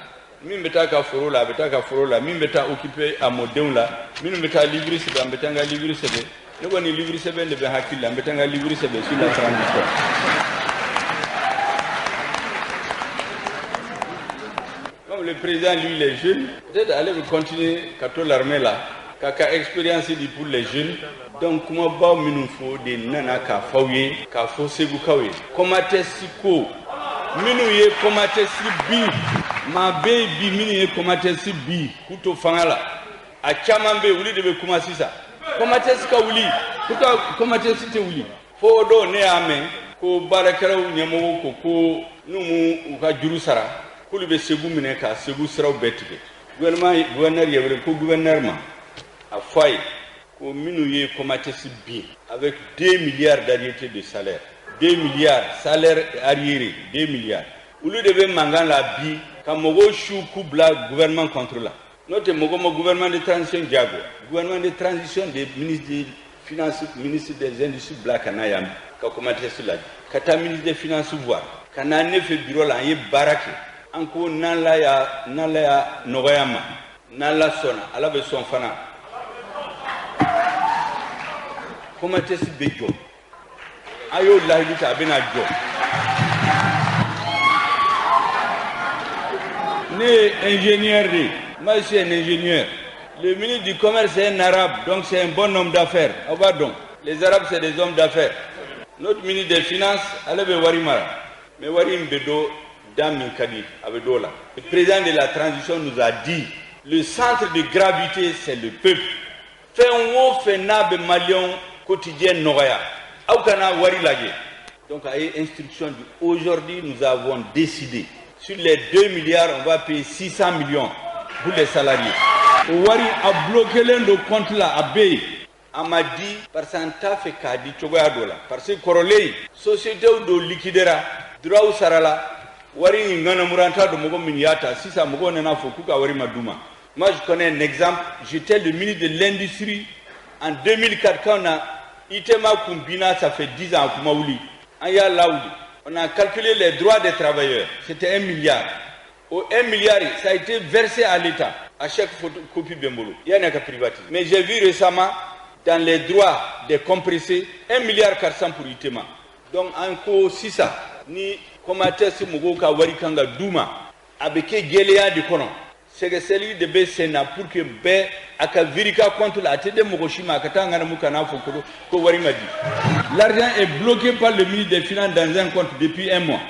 min bɛ taa ka foro la, a bɛ taa ka foro la, min bɛ taa occuper a mɔdenw la, minnu bɛ taa livre sɛbɛn, an bɛ taa n ka livre sɛbɛn. Ne kɔni livre sɛbɛn de bɛ hakili la, an bɛ taa n ka livre sɛbɛn sur la transition. Comme le président, lui, il est jeune, peut-être ale bɛ continuer ka to l'armée la, k'a ka expérience di pour les jeunes. Donc kumabaw minnu fɔ de nana k'a fɔ aw ye, k'a fɔ Segukaw ye. Comates ko, minnu ye Comates bi, maa bɛ yen bi minnu ye Comates bi k'u to fanga la, a caman bɛ yen, olu de bɛ kuma sisan. Comates ka wuli, pourquoi Comates tɛ wuli? Fo o don ne y'a mɛn ko baarakɛlaw ɲɛmɔgɔw ko ko n'u m'u u ka juru sara, k'olu bɛ Segu minɛ ka Segu siraw bɛɛ tigɛ. Gouvernement, gouverneur ye wele ko gouverneur ma, a fɔ a ye ko minnu ye Comates bin avec 2 milliards d'arriérés de salaire, 2 milliards salaire arriéré, 2 milliards, olu de bɛ mankan la bi ka mɔgɔw su k'u bila gouvernement contre la. N'o tɛ mɔgɔ ma gouvernement de transition jago, gouvernement de transition de ministre des finances, ministre des industries bila ka na yan ka Comates lajɛ, ka taa ministre des finances voir, ka na ne fɛ bureau la, an ye baara kɛ. An ko n'Ala y'a nɔgɔya ma, n'Ala sɔnna, Ala bɛ sɔn fana, Comates bɛ jɔ. A y'o lahidu ta, a bɛna jɔ. Ne ye ingénieur de ye, moi je suis un ingénieur. Le ministre du commerce est un arabe, donc c'est un bon homme d'affaires. Aw b'a dɔn, les arabes c'est des hommes d'affaires. Notre ministre des finances, ale bɛ wari mara, mais wari in bɛ dɔ da min ka di, a bɛ dɔ la. Le président de la transition nous a dit, le centre de gravité c'est le peuple. Fɛn o fɛn n'a bɛ maliyɛnw quotidien nɔgɔya, aw kana wari lajɛ. Donc a ye instruction di. Aujourd'hui, nous avons décidé, sur les 2 milliards, on va payer 600 millions pour les salariés. O wari a bloqué don compte la, a bɛ yen. A ma di parce que an t'a fɛ k'a di cogoya dɔ la, parce que kɔrɔlen société dɔ liquidera, droit sarala, wari in ŋanamura, an t'a dɔn mɔgɔ min y'a ta. Sisan mɔgɔw nana fɔ k'u ka wari ma d'u ma. Moi, je connais un exemple. J'étais le ministre de l'Industrie en 2004 quand on a ITEMA kun binna, ça fait 10 ans a kuma wuli. An y'a lawuli. On a calculé les droits des travailleurs. C'était 1 milliard. Au 1 milliard, ça a été versé à l'État. À chaque photocopie bɛ n bolo. Il y a qu'à privatiser. Mais j'ai vu récemment, dans les droits des compressés, 1 milliard 400 pour ITEMA. Donc, an ko sisan, ni Comatex mɔgɔw ka wari kan ka d'u ma, a bɛ kɛ gɛlɛya de kɔnɔ. Sɛgɛsɛgɛli de bɛ sen na pour que bɛɛ a ka viri ka compte la, a tɛ di mɔgɔ si ma a ka taa ŋanamu ka n'a fɔ ko wari ma di. L'argent est bloqué par le ministre des Finances dans un compte depuis un mois.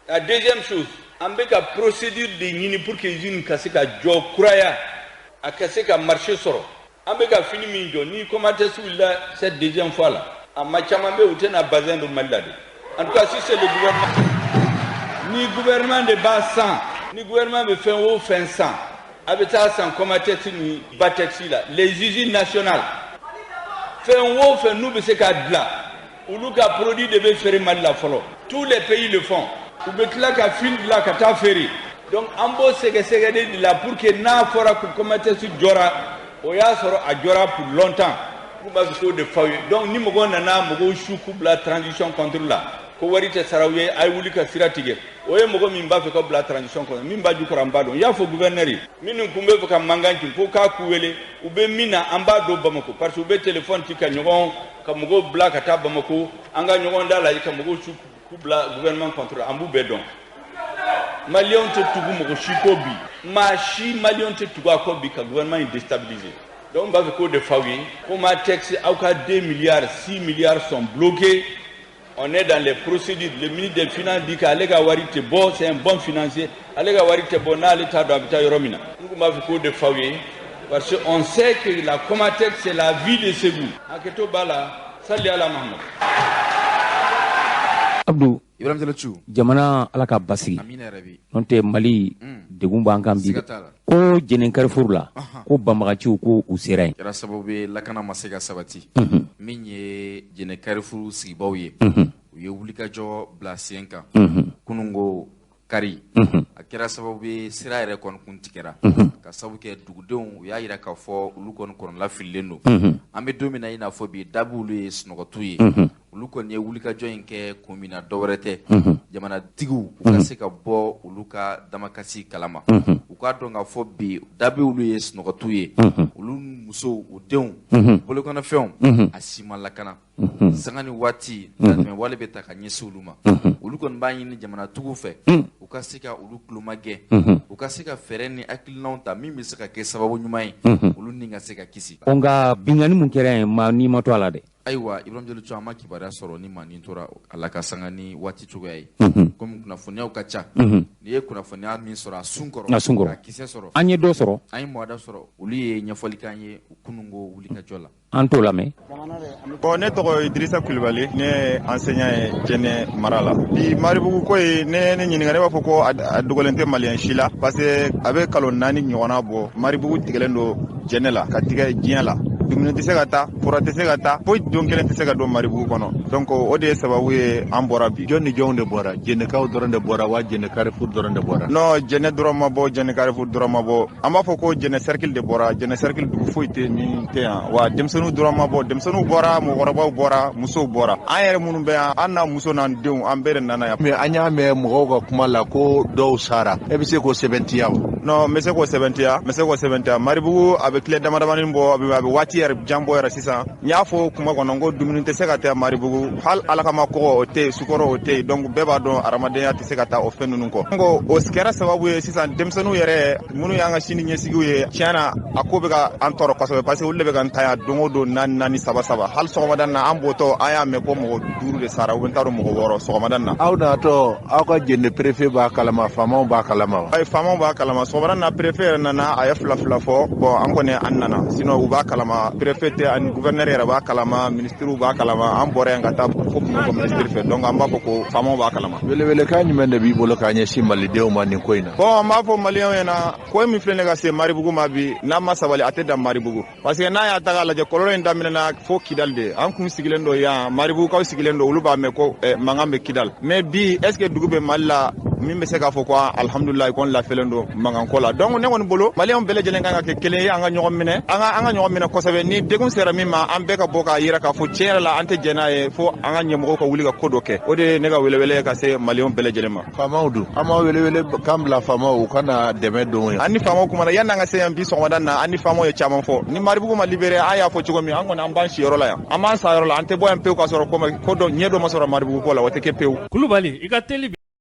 La deuxième chose, an bɛ ka procédure de ɲini pour que usine ka se ka jɔ kuraya, a ka se ka marché sɔrɔ. An bɛ ka fini min jɔ, ni Comatex wulila cette deuxième fois là, a ma caman bɛ yen, u tɛna bazin don Mali la de. En tout cas, si c'est le gouvernement, ni gouvernement de b'a san, ni gouvernement bɛ fɛn o fɛn san, a bɛ taa san Comatex ni Batex la. Les usines nationales, fɛn o fɛn n'u bɛ se k'a dilan, olu ka produit de bɛ feere Mali la fɔlɔ. Tous les pays le font. U bɛ tila ka fil dilan ka taa feere. Donc an b'o sɛgɛsɛgɛ de la pour que n'a fɔra ko Comatex jɔra, o y'a sɔrɔ a jɔra pour longtemps. K'u b'a fɛ k'o de f'aw ye. Donc ni mɔgɔw nana mɔgɔw su k'u bila transition contre la, ko wari tɛ sara u ye, a ye wuli ka sira tigɛ. O ye mɔgɔ min b'a fɛ ka bila transition kɔnɔ, min b'a jukɔrɔ, an b'a dɔn. N y'a fɔ gouverneur ye, minnu kun bɛ fɛ ka mankan ci ko k'a k'u wele, u bɛ min na, an b'a dɔn Bamako, parce que u bɛ téléphone ci ka ɲɔgɔn ka mɔgɔw bila ka taa Bamako, an ka ɲɔgɔn da la ka mɔgɔw su k'u bila gouvernement contre, an b'u bɛɛ dɔn. Maliyɛnw tɛ tugu mɔgɔ si kɔ bi, maa si maliyɛnw tɛ tugu a kɔ bi ka gouvernement in déstabiliser. Donc n b'a fɛ k'o de f'aw ye. Comatex, aw ka 2 milliards 6 milliards sont bloqués. On est dans les procédures. Le ministre des Finances dit qu'ale ka wari tɛ bɔ, c'est un bon financier. Ale ka wari tɛ bɔ n'ale t'a dɔn a bɛ taa yɔrɔ min na. N tun b'a fɛ k'o de f'aw ye parce que on sait que la Comatex, c'est la vie de Ségou. Hakɛto b'a la, sali ala Mahamadu. Abdou Ibrahim Jalo Thiou. Jamana, Ala ka basigi. Amina yarabi. N'o tɛ, Mali degun b'an kan bi. Siga t'a la. Ko Jɛnɛ Carrefour la, ko banbagaciw ko u sera yen. Kɛra sababu ye lakana ma se ka sabati. Min ye Jɛnɛ Carrefour sigibaw ye, u ye wulikajɔ bila sen kan kunungo kari. A kɛra sababu ye sira yɛrɛ kɔni kun tigɛra ka sababu kɛ dugudenw u y'a yira k'a fɔ olu kɔni kɔnɔla fililen don. An bɛ don min na i n'a fɔ bi, dabi olu ye sunɔgɔtu ye. Olu kɔni ye wulikajɔ in kɛ kun min na, dɔwɛrɛ tɛ, jamanatigiw u ka se ka bɔ olu ka damakasi kalama. U k'a dɔn k'a fɔ bi, dabi olu ye sunɔgɔtu ye, olu musow, u denw, bolokɔnɔfɛnw a si ma lakana. Sanga ni waati tɛmɛ wale bɛ ta ka ɲɛsin olu ma. Olu kɔni b'a ɲini jamanatigiw fɛ, u ka se ka olu tulomagɛn, u ka se ka fɛɛrɛ ni hakilinaw ta min bɛ se ka kɛ sababu ɲuman ye olu ni ka se ka kisi. Ɔ, nka binkanni mun kɛra yen, maa n'i ma to a la dɛ. Ayiwa, Ibrahim Jalo Thiou, an ma kibaruya sɔrɔ ni maa nin tora a la ka sanga ni waati cogoya ye. Komi kunnafoniyaw ka ca, n'i ye kunnafoniya min sɔrɔ a sun kɔrɔ, A sun kɔrɔ. ka kisɛ sɔrɔ. An ye dɔ sɔrɔ. An ye mɔgɔda sɔrɔ, olu ye ɲɛfɔli k'an ye kununko wulikajɔ la. An t'o lamɛn. Bon, ne tɔgɔ ye Dirisa Kulibali, ne ye enseignant ye Jɛnɛ mara la. Bi Maribugu ko ye, ne ɲininka, ne b'a fɔ ko a dogolen tɛ maliyɛn si la, parce que a bɛ kalo 4 ɲɔgɔnna bɔ, Maribugu tigɛlen don Jɛnɛ la ka tigɛ diɲɛ la. Dumuni tɛ se ka taa, fura tɛ se ka taa, foyi don kelen tɛ se ka don Maribugu kɔnɔ. Donc o de ye sababu ye an bɔra bi. Jɔn ni jɔnw de bɔra? Jɛnɛkaw dɔrɔn de bɔra wa, Jɛnɛ Carrefour dɔrɔn de bɔra? Non, Jɛnɛ dɔrɔn ma bɔ, Jɛnɛ Carrefour dɔrɔn ma bɔ. An b'a fɔ ko Jɛnɛ cercle de bɔra. Jɛnɛ cercle, dugu foyi tɛ min tɛ yan wa. Denmisɛnninw dɔrɔn ma bɔ, denmisɛnninw bɔra, mɔgɔkɔrɔbaw bɔra, musow bɔra. An yɛrɛ minnu bɛ yan, an n'a muso n'an denw, an bɛɛ de nana yan. Mais an y'a mɛn mɔgɔw ka kuma la ko dɔw sara, e bɛ se k'o sɛbɛntiya wa? Non, n bɛ se k'o sɛbɛntiya, n bɛ se k'o sɛbɛntiya. Maribugu a bɛ tile dama damani bɔ, a bɛ waati yɛrɛ jan bɔ yɛrɛ sisan. N y'a fɔ kuma kɔnɔ n ko dumuni tɛ se ka taa Maribugu, hali alakama kɔgɔ o tɛ yen, sukaro o tɛ yen. Donc bɛɛ b'a dɔn adamadenya tɛ se ka taa o fɛn ninnu kɔ. Donc o kɛra sababu ye sisan, denmisɛnninw yɛrɛ minnu y'an ka sini ɲɛsigiw ye, tiɲɛ na a ko bɛ ka an tɔɔrɔ kosɛbɛ, parce que olu de bɛ ka n tanya don o don, naani naani, saba saba. Hali sɔgɔmada na, an bɔtɔ, an y'a mɛn ko mɔgɔ duuru de sara, u bɛ n t'a dɔn mɔgɔ wɔɔrɔ sɔgɔmada na. Aw natɔ, aw ka Jɛnɛ préfet b'a kalama, faamaw b'a kalama wa? Ayi, faamaw b'a kalama. Sɔgɔmada na, préfet yɛrɛ nana, a ye fila fila fɔ. Bon, an kɔni an nana, sinon u b'a kalama. kalama, préfet tɛ ani gouverneur yɛrɛ b'a kalama, ministre b'a kalama. An bɔra yan ka taa fo Bamakɔ ministre fɛ, donc an b'a fɔ ko faamaw b'a kalama. Welewelekan jumɛn de b'i bolo k'a ɲɛsin malidenw ma nin ko in na? Bon, an b'a fɔ maliyɛnw ɲɛna, ko min filɛ ne ka se Maribugu ma bi, n'a ma sabali, a tɛ dan Maribugu, parce que n'a y'a ta k'a lajɛ, kɔlɔlɔ in daminɛna fo Kidali de. An kun sigilen don yan, Maribugukaw sigilen don, olu b'a mɛn ko mankan bɛ Kidali. Mais bi, est ce que dugu bɛ Mali la min bɛ se k'a fɔ ko alhamdulilayi, ko n lafiyalen don mankanko la? Donc ne kɔni bolo, maliyɛnw bɛɛ lajɛlen kan ka kɛ kelen ye, an ka ɲɔgɔn minɛ, an ka ɲɔgɔn minɛ kosɛbɛ. Ni degun sera min ma, an bɛɛ ka bɔ k'a yira k'a fɔ tiɲɛ yɛrɛ la, an tɛ jɛn n'a ye, fo an ka ɲɛmɔgɔw ka wuli ka ko dɔ kɛ. O de ye ne ka welewele ye ka se maliyɛnw bɛɛ lajɛlen ma. Faamaw dun, an b'a welewele kan bila faamaw u ka na dɛmɛ don yan. An ni faamaw kumana yanni an ka se yan bi sɔgɔmada na. An ni faamaw ye caman fɔ. Ni Maribugu ma libéré, an y'a fɔ cogo min, an kɔni an b'an siyɔrɔ la yan, an b'an sa yɔrɔ la, an tɛ bɔ yan pewu k'a sɔrɔ ko dɔ ɲɛ dɔ ma sɔrɔ Maribugu ko la. O tɛ kɛ pewu. Kulubali, i ka teli.